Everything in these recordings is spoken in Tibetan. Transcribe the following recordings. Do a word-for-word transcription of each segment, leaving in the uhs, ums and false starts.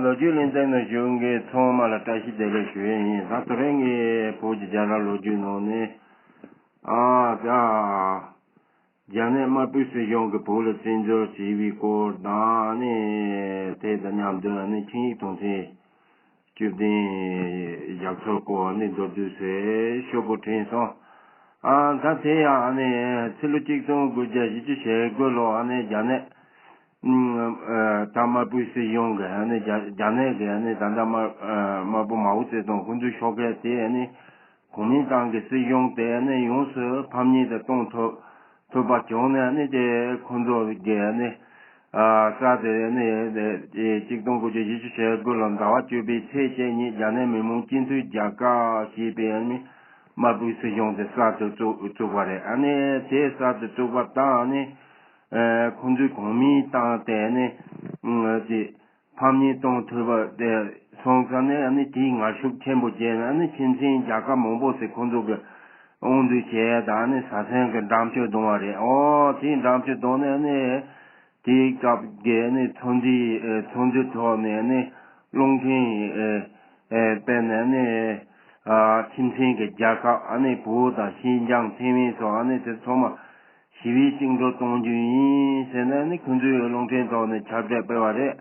ལོ་རྒྱུས་ལེ་ཚན་ནང་ཞུགས་མཁན་ཚང་མ་ལ་བཀྲ་ཤིས་བདེ་ལེགས་ཞུ་ཡས་ཡིན། ད་དེ་རིང་གི་བོད་ཀྱི་རྒྱལ་རབས་ལོ་རྒྱུས་ནང་ནས། ཨ་ད། རྒྱ་ནད་དམར་པོའི་སྲིད་གཞུང་གིས་བོད་ལ་བཙན་འཛུལ་བྱས་པའི་སྐོར་དང་ནི། དེ་དང་མཉམ་དུ་ནི་ཆིངས་ཡིག་དོན་ཚན་བཅུ་བདུན་བཞག་ཚུལ་སྐོར་ནི་མདོར་བསྡུས་སེ་ཤོག་བུ་བྲིས་སོང་། ཨ་ད་དེ་ཡང་ནི་ཕྱི་ལོ་གཅིག་སྟོང་དགུ་བརྒྱ་བཞི་བཅུ་ཞེ་དགུ་ལོ་ནི་རྒྱ་ནད། ཨ་ད་དམར་པོའི་སྲིད་གཞུང་གིས་ནི་རྒྱ་རྒྱ་ནད་ཀྱིས་ནི་ད་ལྟ་དམར་དམར་པོ་མའོ་ཙེ་ཏུང་ཁོང་ཚོའི་ཤོག་ཁག་དེ་ནི། གོ་མིན་ཏང་གི་སྲིད་གཞུང་དེ་ནི་ཡོངས་སུ་ཕམ་ཉེས་དུ་གཏོང་ཐུབ་ཐུབ་པ་བྱུང་ནས་ནི། དེ་ཁོ་ཚོ་གིས་ནི་ཨ་ས་དེ་ནི་གཅིག་སྟོང་དགུ་བརྒྱ་བཞི་བཅུ་ཞེ་དགུ་ལོ་ཟླ་བ་བཅུ་པའི་ཚེས་བཅུ་གཉིས་རྒྱ་ནད་མི་མང་སྤྱི་མཐུན་རྒྱལ་ཁབ་ཞེས་པའི་ནི་དམར་པོའི་སྲིད་གཞུང་དེ་གསར་དུ་བཙུགས་བཙུགས་པ་རེད། ཨ་ནི་དེ་གསར་དུ་བཙུགས་པ་དང་ནི་ཁོ་ཚོས་གོ་མིན་ཏང་དེ་ནི་དེ། ཕམ་ཉེས་གཏོང་ཐུབ་པ་དེ་སོང་ཙང་ནས་ཨ་ནི་དེའི་ངར་ཤུགས་ཆེན་པོ་བྱས་ནས་ཨ་ནི་ཕྱི་འཛིན་རྒྱལ་ཁབ་མང་པོ་ཞིག་ཁོང་ཚོ་གི་དབང་སྡུད་བྱས་དང་ཨ་ནི་ས་མཚམས་ཀྱི་འགྲམ་ཆུ་བརྡུང་བ་རེད། ཨོ་དེའི་འགྲམ་ཆུ་བརྡུངས་ནས་ཨ་ནི་དེའི་སྐབས་ཀྱི་ཨ་ནི་ཚོང་འབྲེལ་ཚོང་འབྲེལ་ཐོག་ནས་ཨ་ནི་རླུང་འཕྲིན་སྤེལ་ནས་ཨ་ནི་ཕྱི་འཛིན་གྱི་རྒྱལ་ཁབ་ཨ་ནི་བོད་དང་ཤིན་ཅང་ཐེ་ཝན་སོགས་ཨ་ནི་དེ་ཚང་མ། ཞི་བའི་བཅིངས་འགྲོལ་གཏོང་རྒྱུ་ཡིན་ཟེར་ནས་ནི་ཁོང་ཚོས་རླུང་འཕྲིན་ཐོག་ནས་ཁྱབ་བསྒྲགས་སྤེལ་བ་རེད།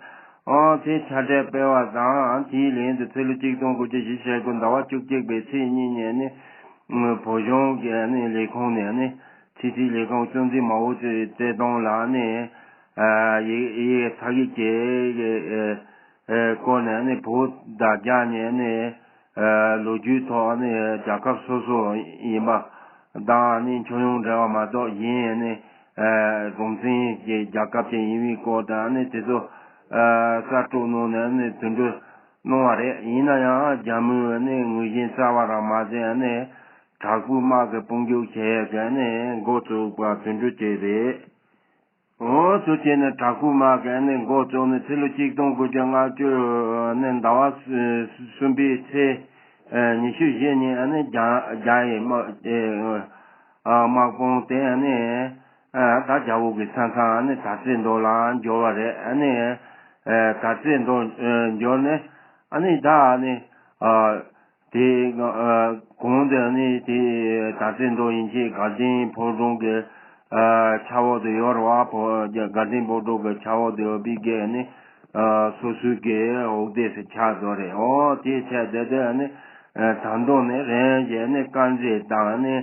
ཨང་དེ་ཁྱབ་བསྒྲགས་སྤེལ་བ་དང་དེའི་ལན་དུ་ཕྱི་ལོ་གཅིག་སྟོང་དགུ་བརྒྱ་བཞི་བཅུ་ཞེ་དགུ་ཟླ་བ་བཅུ་གཅིག་པའི་ཚེས་གཉིས་ཉིན་ནི་བོད་གཞུང་གི་ནི་ལས་ཁུངས་ནས་ནི་ཕྱི་སྲིད་ལས་ཁུངས་གཙོ་འཛིན་མའོ་ཙེ་ཏུང་ལ་ནི་ཡི་ཡི་ཚ་གི་ཀྱི་སྐོར་ནས་ནི་བོད་དང་རྒྱ་གཉིས་ནི། ལོ་རྒྱུས་ཐོག་ནས་རྒྱལ་ཁབ་སོ་སོ་ཡིན་པ་དང་ནི་ཁྱོན་ཡོངས་འབྲེལ་བ་མ་གཏོགས་གཞན་ནི་རང་བཙན་གྱི་རྒྱལ་ཁབ་ཅིག་ཡིན་པའི་སྐོར་དང་ནི་དེ་ཚོ་གསར་སྤྲོད་གནང་ནས་ནི་དོན་འགྲུབ་གནང་བ་རེད། ཡིན་ན་ཡང་རྒྱ་མིས་ནི་ངོས་བཞིན་རྩ་བ་རང་མ་བྱས་ནས་དྲག་པོའི་དམག་གི་དཔུང་འཇུག་བྱས་ནས་འགོ་བཙུགས་པ་དོན་འགྲུབ་ཅིག་རེད། འོ་ཚོ་བྱས་ནས་དྲག་པོའི་དམག་གིས་ནི་འགོ་བཙུགས་ནས་ཕྱི་ལོ་གཅིག་སྟོང་དགུ་བརྒྱ་ལྔ་བཅུ་ནས་ཟླ་བ་གསུམ་པའི་ཚེས་ཉི་ཤུ་བཞི་ཉིན་ནི་རྒྱ་རྒྱ་ཡི་དམག་དམག་དཔུང་དེ་ནི་ད་རྒྱ་བོད་ཀྱི་ས་མཚམས་ནི་དར་རྩེ་མདོ་ལ་འབྱོར་བ་རེད། ནི་དར་རྩེ་མདོ་འབྱོར་ནས་ནི་ད་ནི། དེ་གོང་དུ་ནི་དེ་དར་རྩེ་མདོ་ཡན་ཆད་དགའ་ལྡན་ཕོ་བྲང་གི་ཆ་འོག་ཏུ་ཡོད་རེད་བ། དགའ་ལྡན་ཕོ་བྲང་གི་ཆ་འོག་ཏུ་ཡོད་པའི་གི་ནི་སོ་སོའི་གི་འོག་སྡེ་ཟེར་ཆགས་བསྡད་རེད། ཨོ་དེ་ཆགས་བསྡད་དུས་ནི་ད་དུང་ནི་རང་གི་ནི་དཀར་མཛེས་དང་ནི་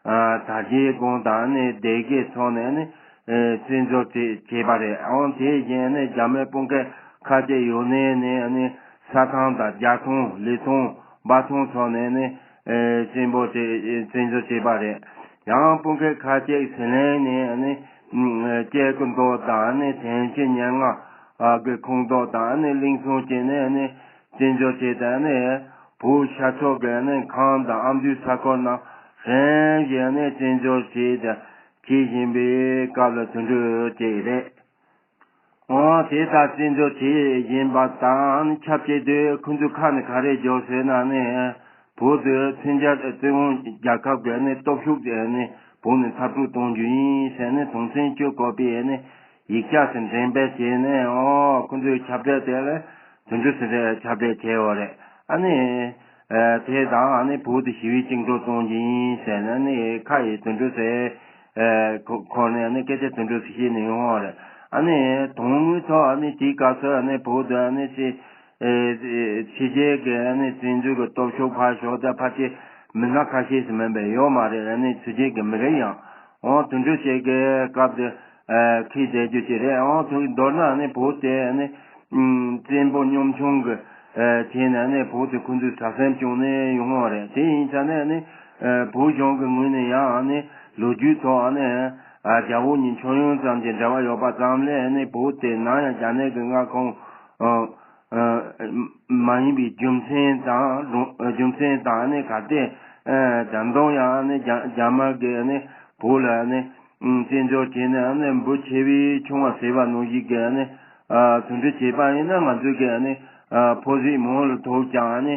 དར་རྒྱས་གོང་དང་ནི་སྡེ་དགེ་ཚོ་ནས་ནི་བཙན་འཛུལ་བྱས་པ་རེད། ཨོ་དེ་བཞིན་ནི་རྒྱ་མི་དཔུང་ཁག་ཁ་ཤས་ཡོད་ནས་ནི་ནི། ས་ཐང་དང་རྒྱ་ཐང་ལི་ཐང་འབའ་ཐང་སོགས་ནས་ནི་བཙན་པོ་དེ་བཙན་འཛུལ་བྱས་པ་རེད། ཡང་དཔུང་ཁག་ཁ་ཤས་ཟི་ལིང་ནས་ནི་སྐྱེ་རྒུ་མདོ་དང་ནི་ཐེམ་ཆེན་སྙན་ངག་གི་ཁོངས་གཏོགས་དང་ནི་གླིང་ཚང་བཅས་ནས་ནི་བཙན་འཛུལ་བྱས་ཏེ་ནི་བོད་ཤར་ཕྱོགས་ཀྱི་ནི་ཁམས་དང་ཨ་མདོའི་ས་ཁུལ་རྣམས་རིམ་བཞིན་ནི་བཙན་འཛུལ་བྱས་ཏེ་བྱེད་བཞིན་པའི་སྐབས་ལ་དོན་འགྲུབ་བྱས་རེད། འོ་དེ་ལྟར་བཙན་འཛུལ་བྱེད་བཞིན་པ་དང་ཆབས་ཅིག་ཏུ་ཁོ་ཚོའི་ཁ་ནས་ག་རེ་བརྗོད་ཟེར་ན་ནི། བོད་དུ་མཚོན་ཆ་བཙན་དབང་རྒྱལ་ཁབ་ཀྱི་ནི་སྟོབས་ཤུགས་ཀྱིས་ནི་བོད་ནས་མཐར་སྐྲོད་གཏོང་རྒྱུ་ཡིན་ཟེར་ནས་དོན་ཚན་བཅུ་བཀོད་པའི་ནི་ཡིག་ཆ་ཞིག་འགྲེམས་སྤེལ་བྱས་ནས། ཨོ་ཁོ་ཚོའི་ཁྱབ་བསྒྲགས་དེ་ལ་དོན་འགྲུབ་ཟེར་ནས་ཁྱབ་བསྒྲགས་བྱས་ཡོད་རེད། ཨ་ནི། དེ་དང་ཨ་ནི་བོད་དུ་ཞི་བའི་བཅིངས་འགྲོལ་གཏོང་རྒྱུ་ཡིན་ཟེར་ནས་ཨ་ནི་ཁ་ཡི་དོན་གྲུབ་ཟེར། ཁོ་ཁོ་ནས་ཨ་ནི་སྐད་ཆ་དོན་གྲུབ་ཟེར་བཤད་ནས་ཡོང་བ་རེད། ཨ་ནི་དོན་དངོས་ཐོག་ཨ་ནི་དེའི་སྐབས་སུ་ཨ་ནི་བོད་དུ་ཨ་ནི་ཕྱི་ཕྱི་རྒྱལ་གྱི་ཨ་ནི་བཙན་འཛུལ་གྱི་སྟོབས་ཤུགས་ཕར་ཞོག་ད་ཕལ་ཆེར་མི་སྣ་ཁ་ཤས་ཤིག་མིན་པ་ཡོད་མ་རེད། ཨ་ནི་ཕྱི་རྒྱལ་གྱི་མི་རིགས་ཡང་། འོ་དོན་གྲུབ་བཅས་ཀྱི་སྐབས་དེ་ཁས་བསྡད་རྒྱུ་ཅིག་རེད། འོ་དོན་མདོར་ན་ནི་བོད་དེ་ནི་བཙན་པོ་གཉོམ་ཆུང་གི་བྱས་ནས་ནི་བོད་དེ་ཁོ་ཚོས་དྲག་ཟིང་བྱུང་ནས་ཡོང་བ་རེད། དེ་ཡིན་ཙང་ནས་ནི་བོད་གཞུང་གི་ངོས་ནས་ཡང་ནི་ལོ་རྒྱུས་ཐོག་ནི་རྒྱ་བོད་གཉིས་ཁྱོན་ཡོངས་ཙམ་གྱི་འབྲེལ་བ་ཡོད་པ་ཙམ་ལས་ནི་བོད་དེ་ནམ་ཡང་རྒྱ་ནག་གི་མངའ་ཁོངས། མ་ཡིན་པའི་རྒྱུ་མཚན་དང་རྒྱུ་མཚན་དང་ནི་གལ་ཏེ་ད་དུང་ཡང་ནི་རྒྱ་རྒྱ་དམར་གྱིས་ནི་བོད་ལ་ནི་བཙན་འཛུལ་བྱས་ནས་ནི་འབུ་ཆེ་བས་ཆུང་བ་བཟས་པ་ནང་བཞིན་གྱི་ནི་དོན་འགྲུབ་བྱས་པ་ཡིན་ན་ང་ཚོས་ཀྱི་ནི་ཕོ་གཟིག་མང་ལ་ཐོགས་ཀྱང་ནི་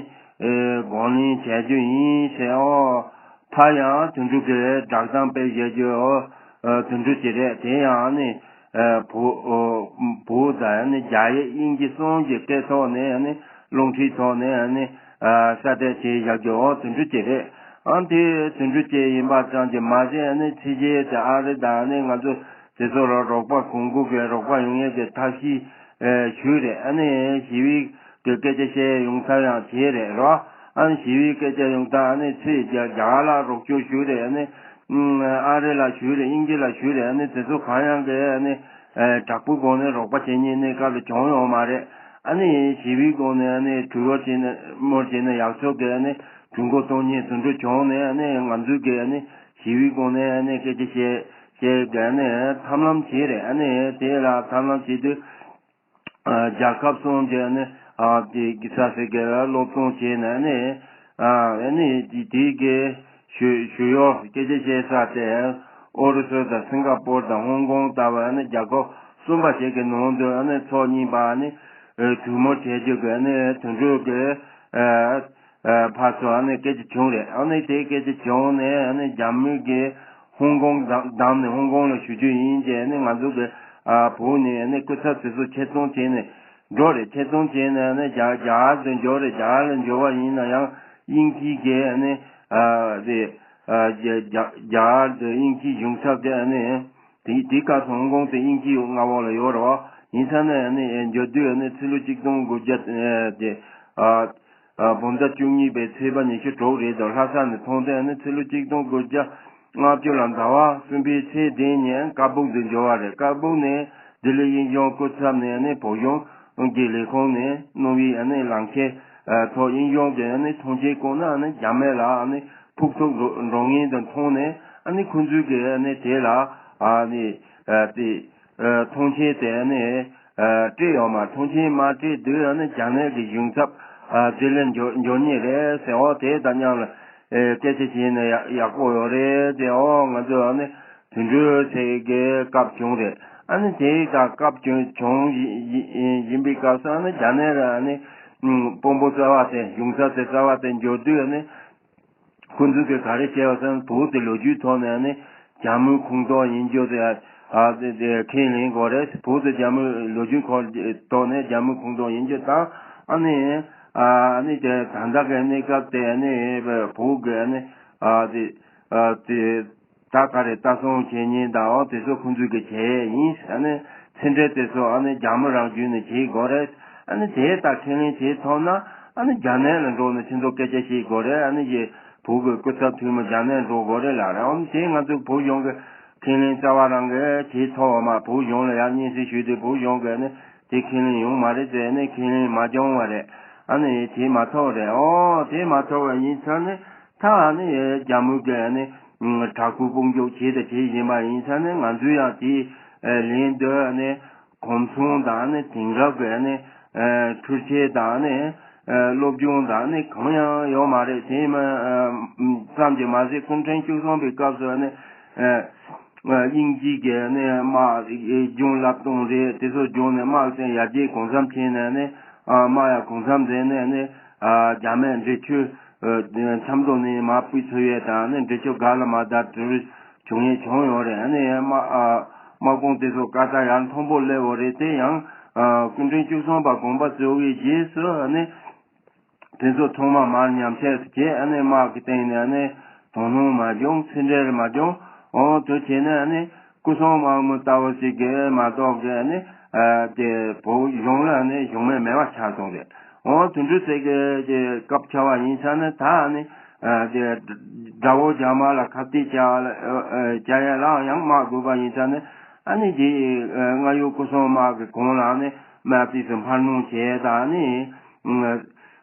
དགོངས་ལེན་བྱ་རྒྱུ་ཡིན་ཟེར། ཨོ་ཕར་ཡང་དོན་འགྲུབ་ཀྱི་བསྒྲགས་གཏམ་སྤེལ་བཞག་རྒྱུ། ཨོ་དོན་འགྲུབ་ཀྱི་རེད། དེ་ཡང་ནི་བོད། བོད་དང་ཨ་ནི་རྒྱ་ཡིག་དབྱིན་ཇི་གསུམ་གྱི་སྐད་ཐོག་ནས་ཨ་ནི་རླུང་འཕྲིན་ཐོག་ནས་ཨ་ནི་ཨ་གསལ་བསྒྲགས་བྱས་བཞག་རྒྱུ་འོ་དེ་འདྲ་ཅིག་རེད། ཨ་དེ་དེ་འདྲ་ཅིག་ཡིན་པ་ཙམ་གྱིས་མ་ཟད་ཨ་ནི་ཕྱི་རྒྱལ་དེ་ཨ་རི་དང་ཨ་ནི་ང་ཚོ་དེ་ཚོ་ལ་རོགས་པ་གོང་བཀུར་གྱི་རོགས་པ་ཡོང་ཡས་ཀྱི་ཐབས་ཤེས་ཨེ་ཞུས་རེད། ཨ་ནི་ཞི་བའི་གི་སྐད་ཆ་བཤད་ཡོང་ཐབས་ཡང་བྱས་རེད་རོ། ཨ་ནི་ཞི་བའི་སྐད་ཆ་ཡོང་ཐབས་ཨ་ནི་ཚེ་རྒྱ་རྒྱ་གར་ལ་རོགས་སྐྱོར་ཞུས་རེད། ཨ་ནི་ཨ་རི་ལ་ཞུས་རེད། དབྱིན་ཇི་ལ་ཞུས་རེད། ཨ་ནི་དེ་ཚོ་གང་ཡང་གི་ཨ་ནི་ཨེ་དྲག་པོའི་སྒོ་ནས་རོགས་པ་བྱེད་མཁན་གནས་སྐབས་ལ་བྱུང་ཡོད་མ་རེད། ཨ་ནི་ཞི་བའི་སྒོ་ནས་ཨ་ནི་གྲོས་བསྡུར་བྱས་ནས་མོལ་བྱས་ནས་ཡག་ཤོས་ཀྱི་ཨ་ནི་གྲོས་འགོ་གཏོང་མཁན་དེ་འདྲ་བྱུང་ནས་ཨ་ནི་ང་ཚོའི་གི་ཨ་ནི་ཞི་བའི་སྒོ་ནས་ཨ་ནི་སྐད་ཆ་བཤད་བཤད་གི་ཨ་ནི་ཐབས་ལམ་བྱས་རེད། ཨ་ནི་དེ་ལ་ཐབས་ལམ་བྱེད་དུས་ཨ་རྒྱལ་ཁབ་གསུམ་གྱི་ཨ་ནི་ཨ་དེ་གི་ས་ཟེར་གི་སློབ་སྟོན་བྱས་ནས་ཨ་ནི་ཨ་ཨ་ནི་དེ་དེ་གི་ཞུ་ཞུ་ཡོད། སྐད་ཆ་བཤད་ས་དེ་ཨུ་རུ་སུ་དང་སིང་ག་པོར་དང་ཧོང་ཀོང་ལྟ་བུ་ཨ་ནི་རྒྱལ་ཁབ་གསུམ་པ་ཞིག་གི་ནང་དུ་ཨ་ནི་ཚོགས་གཉིས་པ་ཨ་ནི་གྲོས་མོལ་བྱེད་རྒྱུ་གི་ཨ་ནི་དེ་འདྲ་གི་ཨ་ཨ་ཕར་ཚུར་ཨ་ནི་སྐད་ཆ་བྱུང་རེད། ཨ་ནི་དེ་སྐད་ཆ་བྱུང་ནས་ཨ་ནི་རྒྱ་མི་གི་ཧོང་ཀོང་བདམས་བདམས་ནས་ཧོང་ཀོང་ལ་ཞུ་རྒྱུ་ཡིན་ཅེས་ཨ་ནི་ང་ཚོ་གི་ཨ་བོད་ནས་ཨ་ནི་སྐུ་ཚབ་དེ་ཚོ་ཆེད་གཏོང་བྱས་ནས་འགྲོ་རེད། ཆེད་གཏོང་བྱས་ནས་ཨ་ནི་རྒྱ་རྒྱ་གར་དུ་འབྱོར་རེད། རྒྱ་གར་ལ་འབྱོར་བ་ཡིན་ན་ཡང་དབྱིན་ཇི་གི་ཨ་ནི་ཨ་དེ་ཨ་རྒྱ་རྒྱ་རྒྱ་གར་དུ་དབྱིན་ཇིའི་གཞུང་ཚབ་དེ་ཨ་ནི་དེ་དེའི་སྐབས་སུ་ཧོང་ཀོང་དེ་དབྱིན་ཇིའི་མངའ་འོག་ལ་ཡོད་རེད་བ། ཡིན་ཙང་ནས་ཨ་ནི་འབྱོར་དུས་ཨ་ནི་ཕྱི་ལོ་གཅིག་སྟོང་དགུ་བརྒྱ་དེ་ཨ། ཨ་བོད་ཟླ་བཅུ་གཉིས་པའི་ཚེས་པ་ཉི་ཤུ་དྲུག་རེད་འདུག་ལྷ་ས་ནས་ཐོན་ཏེ་ཨ་ནི་ཕྱི་ལོ་གཅིག་སྟོང་དགུ་བརྒྱ་ལྔ་བཅུ་ལ་ཟླ་བ་གསུམ་པའི་ཚེས་བདུན་ཉིན་ཀ་སྦུག་ཏུ་འབྱོར་བ་རེད། ཀ་སྦུག་ནས་ལྡི་ལི་དབྱིན་གཞུང་སྐུ་ཚབ་ནས་ཨ་ནི་བོད་གཞུང་གི་ལས་ཁུངས་ནས་གནང་བའི་ཨ་ནི་ལམ་ཁའི་ཐོག་དབྱིན་གཞུང་གི་ཨ་ནི་ཐོངས་མཆན་བསྐུར་ན་ཨ་ནི་རྒྱ་མི་ལ་ཨ་ནི་ཕོག་ཐུག་འགྲོ་འགྲོ་མཁན་དང་མཐོང་ནས་ཨ་ནི་ཁོང་ཚོས་ཀྱི་ཨ་ནི་དེ་ལ་ཨ་ནི་དེ། ཨ་ཐོངས་མཆན་དེ་ཨ་ནི་ཨ་སྤྲད་ཡོད་མ། ཐོངས་མཆན་མ་སྤྲད་དུས་ཨ་ནི་རྒྱ་ནག་གི་གཞུང་ཚབ་ཨ་ལྡི་ལི་འབྱོར་འབྱོར་ཉེན་རེད་ཟེར། འོ་དེ་དང་མཉམ་ལ་ཨེ་སྐད་ཆ་བྱས་ན་ཡག་ཡག་པོ་ཡོད་རེད་དེ། འོ་ང་ཚོ་ཨ་ནི་དུད་འགྲོའི་ཚེ་གི་སྐབས་བྱུང་རེད། ཨ་ནི་དེ་དང་སྐབས་བྱུང་བྱུང་ཡིན་ཡིན་ཡིན་པའི་སྐབས་སུ་ཨ་ནི་རྒྱ་ནག་ལ་ཨ་ནི་དཔོན་པོ་རྩ་བ་དེ་གཞུང་ཚབ་དེ་རྩ་བ་དེ་འབྱོར་དུས་ཨ་ནི། ཁོང་ཚོས་ག་རེ་བྱས་པ་ཟེར་ན་བོད་དེ་ལོ་རྒྱུས་ཐོག་ནས་ནི་རྒྱ་མིའི་ཁོངས་གཏོགས་ཡིན་རྒྱུ་དེ་ཨ་དེ་དེ་ཁས་ལེན་དགོས་རེད། བོད་དེ་རྒྱ་མིའི་ལོ་རྒྱུས་ཁོངས་ཐོག་ནས་རྒྱ་མིའི་ཁོངས་གཏོགས་ཡིན་རྒྱུ་དང་ཨ་ནི་ཨ་ནི་དེ་ད་ལྟ་གི་གནས་སྐབས་དེ་ནི་བོད་གི་ནི་ཨ་དེ་ཨ་དེ་ད་ག་རེ་ལྟ་སྲུང་བྱེད་མཁན་དང་དེ་ཚོ་ཁོང་ཚོས་གི་བྱས་ཡིན། ཨ་ནི་ཕྱི་འབྲེལ་དེ་ཚོ་ཨ་ནི་རྒྱ་མི་རང་བརྒྱུད་ནས་བྱེད་དགོས་རེད། ཨ་ནི་དེ་ལྟར་ཁས་ལེན་བྱེད་ཐུབ་ན་ཨ་ནི་རྒྱ་ནག་ལ་འགྲོ་ནས་ཁྱེད་ཚོ་སྐད་ཆ་བཤད་དགོས་རེད། ཨ་ནི་ཡེ་བོད་ཀྱི་སྐུ་ཚབ་འཐུས་མི་རྒྱ་ནག་འགྲོ་དགོས་རེད་ལབ་རེད། ཨ་ནི་དེ་ང་ཚོ་བོད་གཞུང་གི་ཁས་ལེན་རྩ་བ་རང་གིས་བྱེད་ཐུབ་པ་མ། བོད་གཞུང་ལ་ཡར་སྙན་སེང་ཞུས་ཏེ་བོད་གཞུང་གིས་ཨ་ནི་དེ་ཁས་ལེན་ཡོང་མ་རེད་ཟེར་ནས་ཁས་ལེན་མ་བྱུང་བ་རེད། ཨ་ནི་བྱེད་མ་ཐུབ་རེད། ཨོ་དེ་མ་ཐུབ་པ་ཡིན་ཙང་ནི་ད་ཨ་ནི་རྒྱ་མི་གི་ཨ་ནི་དྲག་པོའི་དཔུང་འཇུག་བྱས་དང་བྱེད་བཞིན་པ་ཡིན་ཙང་ནི་ང་ཚོས་ཡང་དེ་ལན་དུ་ཨ་ནི་གོམ་ཚང་དང་ནི་དེང་རབས་ཀྱི་ནི་འཕྲུལ་ཆས་དང་ནི་སློབ་སྦྱོང་དང་ནི་གང་ཡང་ཡོད་མ་རེད། དེ་མ་ཙམ་གྱིས་མ་ཟད་སྐུ་ཕྲེང་བཅུ་གསུམ་པའི་སྐབས་སུ་ནི་དབྱིན་ཇི་གི་ནི་དམག་སྦྱོང་བསླབ་སྟངས་རེད། དེ་ཚོ་སྦྱོང་ནས་དམག་དེ་ཡར་རྒྱས་གོང་འཚམ་བྱས་ནས་ནི་དམག་ཡར་གོང་འཚམ་མཛད་ནས་ནི་རྒྱ་མིའི་འབྲེལ་མཐུད་འཆམ་དུ་ནི་མར་སྤོས་ཚུགས་ཡས་དང་ནི་འབྲེལ་མཐུད་ག་ལ་མ་བརྡར་འགྲུལ་བྱུང་ཡས་བྱུང་ཡོད་རེད། ཨ་ནི་དམག་ཨ་དམག་དཔུང་དེ་ཚོ་ཀ་ད་ཡར་མཐོན་པོ་སླེབས་ཡོད་རེད། དེ་ཡང་ཨ་སྐུ་ཕྲེང་བཅུ་གསུམ་པ་དགོངས་པ་རྫོགས་པའི་རྗེས་སུ་ཨ་ནི་དེ་ཚོ་ཚང་མ་མར་ཉམས་ཆག་བྱས། ཨ་ནི་དམག་གི་སྟེང་ནས་ཨ་ནི་དོ་སྣང་མ་བྱུང་། ཕྱི་འབྲེལ་མ་བྱུང་། འོ་དེ་བྱས་ནས་ཨ་ནི་སྐུ་སྲུང་དམག་མི་ལྟ་བུ་ཞིག་གིས་མ་གཏོགས་ཀྱི་ཨ་ནི་ཨ་དེ་བོད་གཞུང་ལ་ཨ་ནི་གཞུང་མེད་མེད་པ་ཆགས་སོང་རེད། འོ་དེ་འདྲ་ཟེར་གི་དེ་སྐབས་འཆར་བ་ཡིན་ཙང་ནི་ད་ཨ་ནི། ཨ་དེ་དགྲ་བོ་རྒྱ་དམར་ལ་ཁ་གཏད་བཅག་ཨ་བཅག་ཡ་ལའང་ཡང་དམག་དགོས་པ་ཡིན་ཙང་ནི་ཨ་ནི་དེ་ཨ་སྔ་ཡོད་སྐུ་སྲུང་དམག་གི་གོང་ལ་ནི་དམག་དཔོན་ཚོ་འཕར་སྣོན་བྱས་དང་ནི་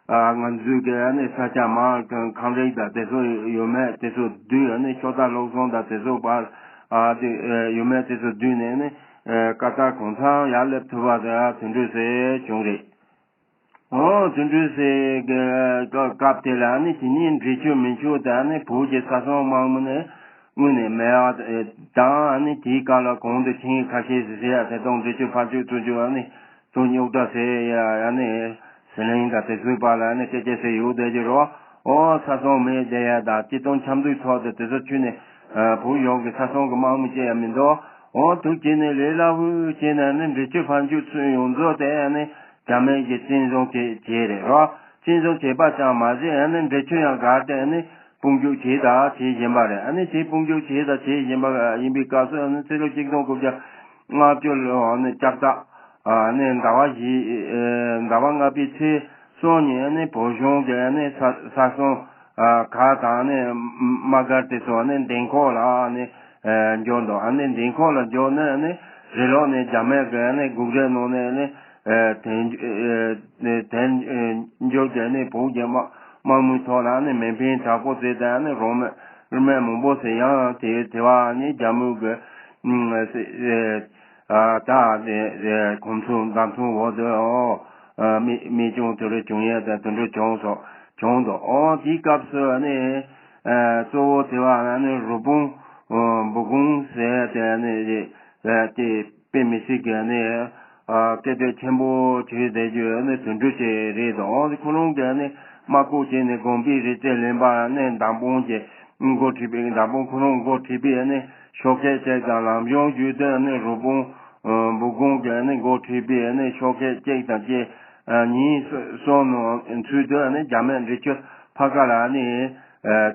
ཨ་ང་ཚོའི་གི་ཨ་ནི་ས་ཆ་མང་ཁང་རིགས་དང་དེ་ཚོ་ཡོད་མེད་དེ་ཚོ་བསྡུས། ཨ་ནི་ཤོག་ཁྲ་སློག་སོང་དང་དེ་ཚོ་བར་ཨ་དེ་ཡོད་མེད་དེ་ཚོ་བསྡུས་ནས་ནི་ཨ་ཀ་ཏར་གང་འཚམ་ཡར་སླེབས་ཐུབ་པ་དང་དེ་འདྲ་ཟེར་བྱུང་རེད། འོ་དེ་འདྲ་ཟེར་གི་སྐབས་དེ་ལ་ནི་དེ་ནས་འབྲེལ་མཐུད་མི་འཇུག་ད་ནི་བོད་ཀྱི་ས་སྲུང་དམག་མི་ནི་དངོས་ནས་མེད་པ་དང་ནི་དེའི་སྐབས་ལ་གོང་དུ་མཁྱེན་ཁ་ཤས་ཟེར་ཡ་དེ་དང་འབྲེལ་མཐུད་ཕར་ཚུར་བཙུགས་རྒྱུ་ནི་ཚུར་རྙོག་དྲ་ཟེར་ཡ་ཡ་ནི་ཟི་ལིང་དང་དེ་ཚོའི་བར་ལ་ནི་སྐད་ཆ་ཟེར་ཡོད་བསྡད་ཀྱི་རེད། འོ་ས་སྲུང་མེད་བསྡད་ཡ་དང་སྤྱི་བཏང་འཆམ་མཐུན་ཐོག་ཏུ་དེ་ཚོ་ཁྲིད་ནས་བོད་གཞུང་གི་ས་སྲུང་གི་དམག་མི་བཅས་ཡ་མི་འདུག་འོ་དུ་བྱས་ནས་ལས་སླ་བོ་བྱས་ནས་ནི་འབྲི་ཆུ་ཕར་འཇུག་ཚུར་ཡོང་མཛོད་དེ་ནི་རྒྱ་མི་གིས་བཙན་བཟུང་བྱས་བྱས་རེད་རོ། བཙན་བཟུང་བྱས་པ་ཙམ་མ་ཟད་ནི་འབྲི་ཆུ་ཡང་བརྒལ་ཏེ་ནི་དཔུང་འཇུག་བྱས་དང་བྱེད་བཞིན་པ་རེད། ཨ་ནི་དེ་དཔུང་འཇུག་བྱས་དང་བྱེད་བཞིན་པ་ཡིན་པའི་སྐབས་སུ་ནི་ཕྱི་ལོ་ཆིག་སྟོང་དགུ་བརྒྱ་ལྔ་བཅུ་ལོ་ནི་ལྕགས་རྟ་ནི་ཟླ་བ་བཞི་ཟླ་བ་ལྔ་པའི་ཚེས་གསུམ་ཉིན་ནི་བོད་གཞུང་གི་ནི་ས་ས་སྲུང་ག་དང་ནི་དམག་སྒར་དེ་ཚོ་ནི་མདེལ་ཁོག་ལ་ནི་འབྱོར་འདུག་ཨ་ནི་མདེལ་ཁོག་ལ་འབྱོར་ནས་ནི་རི་ལོག་ནས་རྒྱ་མི་གི་ནི་སྒུག་རའི་ནང་ནས་ནི་དལ་དལ་འབྱོར་གྱི་ནི་བོད་ཀྱི་དམག་དམག་མིའི་ཐོག་ལ་ནི་མེ་འཕེན་དྲག་པོ་བྱས་ཏེ་ནི་རོ་མེ་རོ་མེ་མང་པོ་ཞིག་ཡང་དེ་དེ་བ་ནི་རྒྱ་མི་གི་ཨ་ད་ཨ་གོམ་ཚུགས་འདམ་ཚུགས་འོག་ཏུ་ཨོ་མི་མི་ཅུང་དུ་རུ་བྱུང་ཡས་དང་དུ་འགྲོ་བྱུང་སོགས་བྱུང་འདུག་ཨོ་དེའི་སྐབས་སུ་ནི་གཙོ་བོ་དེ་བ་ནི་རུ་བོང་འབུ་གུང་ཟེར་དེ་ནི་དེ་དཔེ་མི་སྲིད་ཀྱི་ནི་སྐད་གྲགས་ཆེན་པོ་བྱས་བསྡད་རྒྱུ་ནི་དུད་འགྲོ་ཅིག་རེད་དོ། ཁོ་རང་གི་ནི་དམག་སྐོར་བྱས་ནས་དགོན་པའི་རི་རྩེ་ལེན་པ་ནི་མདང་དཔོན་གྱི་འགོ་ཁྲིད་པའི་མདང་དཔོན་ཁོ་རང་འགོ་ཁྲིད་པའི་ནི་ཤོག་ཁག་ཅིག་དང་ལམ་གཞུང་བརྒྱུད་དེ་ནི་རུ་བོང་འབུ་གུང་གི་ནི་འགོ་ཁྲིད་པའི་ནི་ཤོག་ཁག་ཅིག་དང་བཅས་ཉིན་གསུམ་ནང་ཚུད་དེ་ནི་རྒྱ་མི་འབྲི་ཆུ་ཕར་ཁ་ལ་ནི་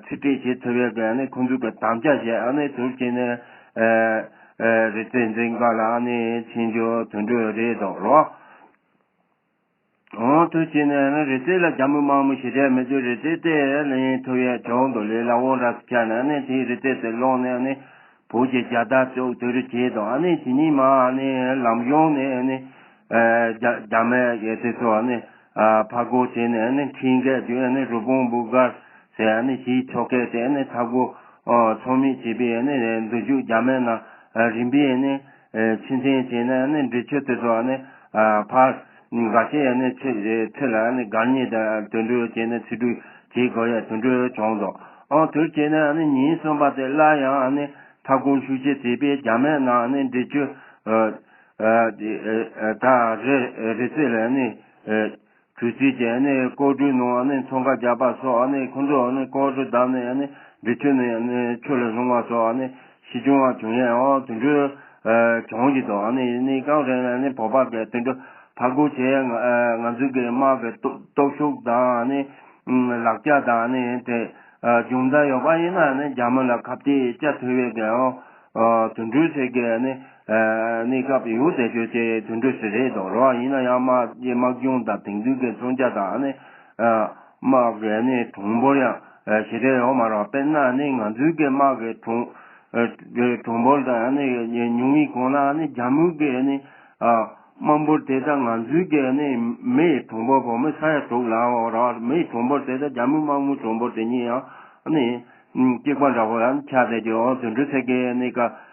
ཚུད་སྤྲོད་བྱེད་ཐུབ་ཡས་ཀྱི་ནི་ཁོང་ཚོ་གི་དམ་བཅའ་བཞག་ནི་དུར་བྱས་ནས་རི་རྩེ་འཛིན་ག་ལ་ནི་ཕྱིན་རྒྱུ་དུད་འགྲོ་རེད་དོ་རོ། འོ་དུ་བྱས་ནས་ནི་རི་རྩེ་ལ་རྒྱ་མི་དམག་མི་ཞེ་དྲག་མི་འདུག་རི་རྩེ་དེ་ལེན་ཐུབ་ཡས་བྱུང་འདུག་ལས་སླ་བོ་འདྲ་ཆགས་ནས་ནི་དེའི་རི་རྩེ་དེ་ལོག་ནས་ནི་བོད་ཀྱི་རྒྱལ་དར་བཙུགས་དུ་རུ་བྱས་དང་ཨ་ནི་དེ་ཉིན་མ་ནི་ལམ་གཞུང་ནས་ནི་རྒྱ་རྒྱ་མི་ཡི་དེ་ཚོ་ནི་ཕར་རྒོལ་བྱས་ནས་ནི་ཁྲིན་གེ་དུས་ནི་རུ་བོང་འབུ་སྒར་ཟེར་ནི་དེའི་ཕྱོགས་ཁ་དེ་ནི་མཐའ་སྒོ་ཚང་མས་བྱས་པའི་ནི་མདུན་ཅུ་རྒྱ་མི་ནང་རིམ་པས་ནི་ཕྱིར་འཐེན་བྱས་ནས་ནི་འབྲི་ཆུ་དེ་ཚོ་ནི་ཕར་འགའ་ཤས་ནི་ཚུར་ཚུར་ལ་ནི་སྒར་ཉེ་དང་དུད་འགྲོ་བྱས་ནས་ཚུར་འགྲུལ་བྱེད་དགོས་ཡ་དུད་འགྲོ་བྱུང་འདུག་ཨང་དུར་བྱས་ནས་ནི་ཉིན་གསུམ་པ་དེ་སླར་ཡང་ནི་མཐའ་སྐོར་ཤུགས་ཆེ་བྱས་པས་རྒྱ་མི་ནང་ནི་འབྲི་ཆུ་ད་རི་རི་རྩེ་ལ་ནི་གྲུ་རྩིས་བྱས་ནས་ཀོ་གྲུའི་ནང་ནས་མཚོན་ཁ་རྒྱག་པ་སོགས་ནས་ཁོང་ཚོ་ནས་ཀོ་གྲུ་བརྡབས་ནས་ནས་འབྲི་ཆུ་ནས་ནས་ཆུ་ལ་ལྷུང་བ་སོགས་ནས་ཤི་སྐྱོན་བ་བྱུང་ཡས་འོ་དུད་འགྲོ་བྱུང་གི་འདུག་ནས་ནས་གང་རེད་ན་ནས་བོད་པ་གི་དུད་འགྲོ་ཕར་རྒོལ་བྱས་ང་ང་ཚོའི་གི་དམག་གི་སྟོབས་སྟོབས་ཤུགས་དང་ནས་ལག་ཆ་དང་ནས་དེ་རྒྱུ་མཚན་ཡོད་པ་ཡིན་ན་ནས་རྒྱ་མི་ལ་ཁ་གཏད་བཅག་ཐུབ་ཡས་གི་འོ། དུད་འགྲོའི་ཚད་ཀྱི་ནི་གནས་སྐབས་ཡོད་དེ་བརྗོད་ཀྱི་དུད་འགྲོ་ཞིག་རེད་དོ་རོ། ཡིན་ན་ཡང་དམག་དམག་སྦྱོང་དང་དེང་དུས་ཀྱི་མཚོན་ཆ་དང་ནི་དམག་གི་ནི་གྲངས་འབོར་ཡང་ཞེ་དྲག་ཡོད་མ་རེད། དཔེར་ན་ནི་ང་ཚོའི་གི་དམག་གི་གྲངས་གྲངས་འབོར་དང་ནི་ཉུང་བའི་གོང་ལ་ནི་རྒྱ་མི་གི་ནི་དམག་འབོར་དེ་དང་ང་ཚོའི་གི་ནི་མི་ཡི་གྲངས་འབོར་བོད་མི་ས་ཡ་དྲུག་ལའོ་རོ། མི་ཡི་གྲངས་འབོར་དེ་དང་རྒྱ་མི་དམག་མི་གྲངས་འབོར་དེ་གཉིས་ཡང་ནི། གཅིག་པ་འདྲ་བོ་ཡང་ཆགས་བསྡད་རྒྱུ་འོང་དུད་འགྲོ་ཚད་ཀྱི་གནས་སྐབས་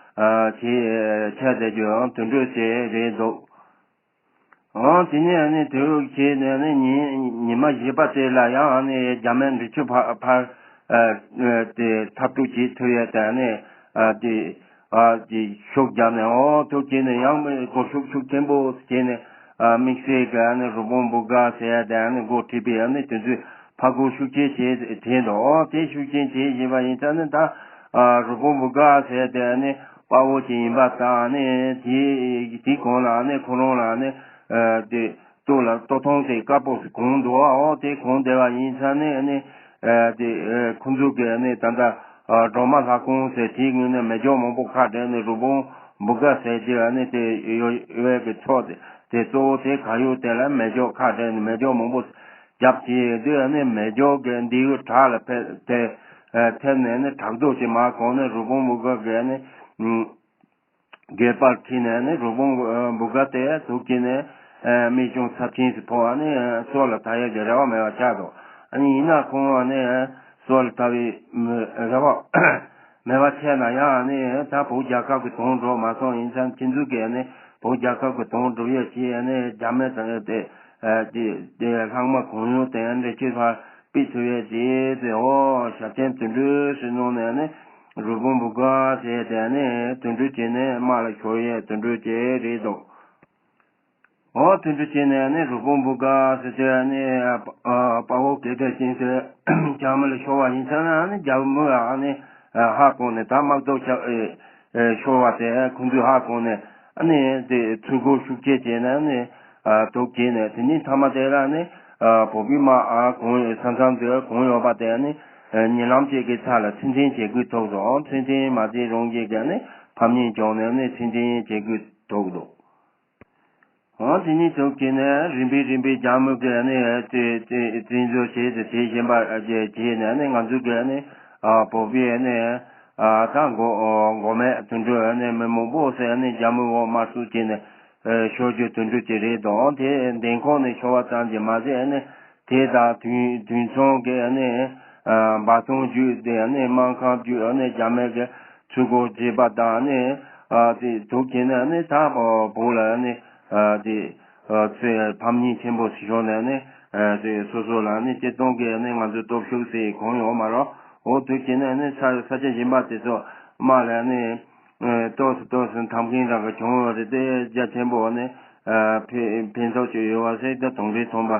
ཆེ་ཆགས་བསྡད་རྒྱུ་འོང་དུད་འགྲོ་ཞེས་རེད་འདུག་འོང་དེ་ནས་ནི་དུས་རབས་ཕྱེད་ནས་ནི་ཉི་ཉི་མ་བཞི་པ་དེ་ལ་ཡང་ནི་རྒྱ་མི་འབྲི་ཆུ་ཕར་ཕར་དེ་འཐབ་འཁྲུག་བྱེད་ཐུབ་ཡས་དང་ནི་དེ་དེ་ཤུགས་བརྒྱབ་ནས་འོང་ཐུག་བྱས་ནས་ཡང་མི་གོ་ཤུགས་ཤུགས་ཆེན་པོ་བྱས་ནས། དམིགས་བསལ་གྱི་ནི་རུ་བོང་འབུ་སྒར་ཟེར་ཡ་དེ་ནི་འགོ་ཁྲིད་པའི་ནི་དེ་ཚོས་ཕར་རྒོལ་ཤུགས་ཆེ་བྱས་བྱས་འདུག་འོ་དེ་ཤུགས་ཆེ་བྱས་བཞིན་པ་ཡིན་ཙང་ནི་ད་རུ་བོང་འབུ་སྒར་ཟེར་དེ་ནི་དཔའ་བོ་ཅིག་ཡིན་པ་དང་ནི་དེ་དེའི་གོང་ལ་ནི་ཁོ་རང་ལ་ནི་དེ་སྟོད་ལ་སྟོད་ཐུང་དེ་དཀར་པོ་ཞིག་གོན་འདུག་འོ་དེ་གོན་བསྡད་པ་ཡིན་ཙང་ནི་ནི། དེ་ཁོང་ཚོ་གི་ནི་ད་ལྟ་སྒྲོལ་མ་ལྷ་ཁང་ཟེར་དེའི་ངོས་ནས་མེ་སྒྱོགས་མང་པོ་ཁ་བྲལ་ནས་རུ་བོང་འབུ་སྒར་ཟེར་གྱི་ནི་དེ་ཡོད་ཡོད་ཀྱི་ཕྱོགས་དེ་དེ་གཙོ་བོ་དེ་ག་ཡོད་དེ་ལ་མེ་སྒྱོགས་ཁ་བྲལ་ནས་མེ་སྒྱོགས་མང་པོ་བརྒྱབ་ཀྱི་དུས་ནི་མེ་སྒྱོགས་ཀྱི་མདེའུ་བྲག་ལ་ཕེབས་དེ་ཐེབས་ནས་ནི་བྲག་རྡོ་ཅིག་མར་གོན་ནས་རུ་བོང་འབུ་སྒར་གི་ནི། སྒལ་པར་ཁྲིད་ནས་ནི་རུ་བོང་འབུ་སྒར་དེ་ཟུག་གིས་ནི་མིག་ཆུང་ཚབས་ཆེན་ཞིག་ཕོག་ནི་སྲོག་ལ་ཐར་ཡས་ཀྱི་རེ་བ་མེད་པ་ཆགས་འདུག་ཨ་ནི་ཡིན་ན་ཁོང་ནི་སྲོག་ལ་ཐར་བའི་རེ་བ་མེད་པ་ཆགས་ན་ཡང་ནི་ད་བོད་རྒྱལ་ཁབ་ཀྱི་དོན་འགྲོ་མ་སོང་ཡིན་ཙང་ཁྱེད་ཚོ་གིས་ནི་བོད་རྒྱལ་ཁབ་ཀྱི་དོན་འགྲུབ་ཡས་ཀྱི་ནི་རྒྱ་མི་དང་དེ་དེ་ལྷག་མ་གང་ཡོང་དེ་འདྲ་ཁྱེད་ཚོ་སྤེལ་ཐུབ་ཡས་ཀྱི་དེ་འོ་ཞབས་བརྟན་དེ་འདྲ་ཞིག་གནང་ནས་ནི། རུ་བོང་འབུ་སྒར་ཟེར་དེ་ནི་དུད་འགྲོ་བྱས་ནས་དམག་ལ་ཤོར་ཡས་དུད་འགྲོ་བྱས་རེད་འདུག་འོ་དུད་འགྲོ་བྱས་ནས་ནི་རུ་བོང་འབུ་སྒར་ཟེར་དེ་ནི་དཔའ་བོ་གལ་ཏེ་ཅན་ཟེར་རྒྱ་མི་ལ་ཤོར་བ་ཡིན་ཙང་ནི་རྒྱ་མི་ལ་ནི་ཧ་གོ་ནས་ད་དམག་ཐོག་ཆགས་ ཤོར་བ་དེ་ཁོང་ཚོས་ཧ་གོ་ནས་ཨ་ནི་དེ་ཚུར་རྒོལ་ཤུགས་ཆེ་བྱས་ནས་ཨ་ནི་དོགས་བྱས་ནས། དེ་ནས་མཐའ་མ་དེ་ལ་ནི་བོད་པའི་དམག་གང་ས་མཚམས་དེ་གང་ཡོད་པ་དེ་ནི་ཉེ་ལམ་ཅིག་གི་ས་ལ་ཚུར་འཛིན་བྱེད་དགོས་ཐུག་སོང་། ཚུར་འཛིན་མ་བྱས་རང་བཞིན་གྱིས་ནི་ཕམ་ཉེས་བྱུང་ནས་ནི་ཚུར་འཛིན་བྱེད་དགོས་ཐུག་འདུག་འོ་དེ་ནས་ཐུག་བྱས་ནས་རིམ་པས་རིམ་པས་རྒྱ་མི་གིས་ནི་བཙན་བཙན་བཙན་འཛུལ་བྱས་ཏེ་དེ་བཞིན་པ་བྱས་ནས་ནི་ང་ཚོ་གིས་ནི་བོད་པའི་ནི་ད་མགོ་མགོ་མེད་དུད་འགྲོ་ནི་མི་མང་པོ་ཟེར་ནི་རྒྱ་མི་འོག་དམར་གསོད་བྱས་ནས་ཤོར་རྒྱུ་དུད་འགྲོ་ཅིག་རེད་དོ། དེ་མདུན་ཁོག་ནས་ཤོར་བ་ཙམ་གྱིས་མ་ཟད་ནི་དེ་དང་དུས་དུས་མཚུངས་ཀྱི་ནི་འབའ་ཐང་བརྒྱུད་དེ་ནི་སྨར་ཁམས་བརྒྱུད་ནི་རྒྱ་མི་གིས་ཚུར་རྒོལ་བྱས་པ་དང་ནི། ཨ་དེ་དུག་ཁྱེར་ནས་ནི་ད་བོད་ལ་ནི་ཨ་དེ་ཨ་ཚོས་ཕམ་ཉེས་ཆེན་པོ་ཞིག་བྱུང་ནས་ནི། ཨ་དེ་སོ་སོ་ལ་ནི་སྤྱིར་བཏང་གི་ནི་ང་ཚོའི་སྟོབས་ཤུགས་ཟེར་གང་ཡོད་མ་རེད། འོ་དུག་ཁྱེར་ནས་ནི་ས་ས་ཆ་གཞན་པ་དེ་ཚོ་དམག་ལ་ནི་ཨ་ཏོག་ཙམ་ཏོག་ཙམ་འཐབ་མཁན་རང་གི་བྱུང་བ་རེད་དེ། རྒྱ་ཆེན་པོ་ནི་ཨ་ཕན་ཕན་ཐོགས་ཅིག་ཡོད་པ་ཟེར་ད་དུང་རེ་མཐོང་པ་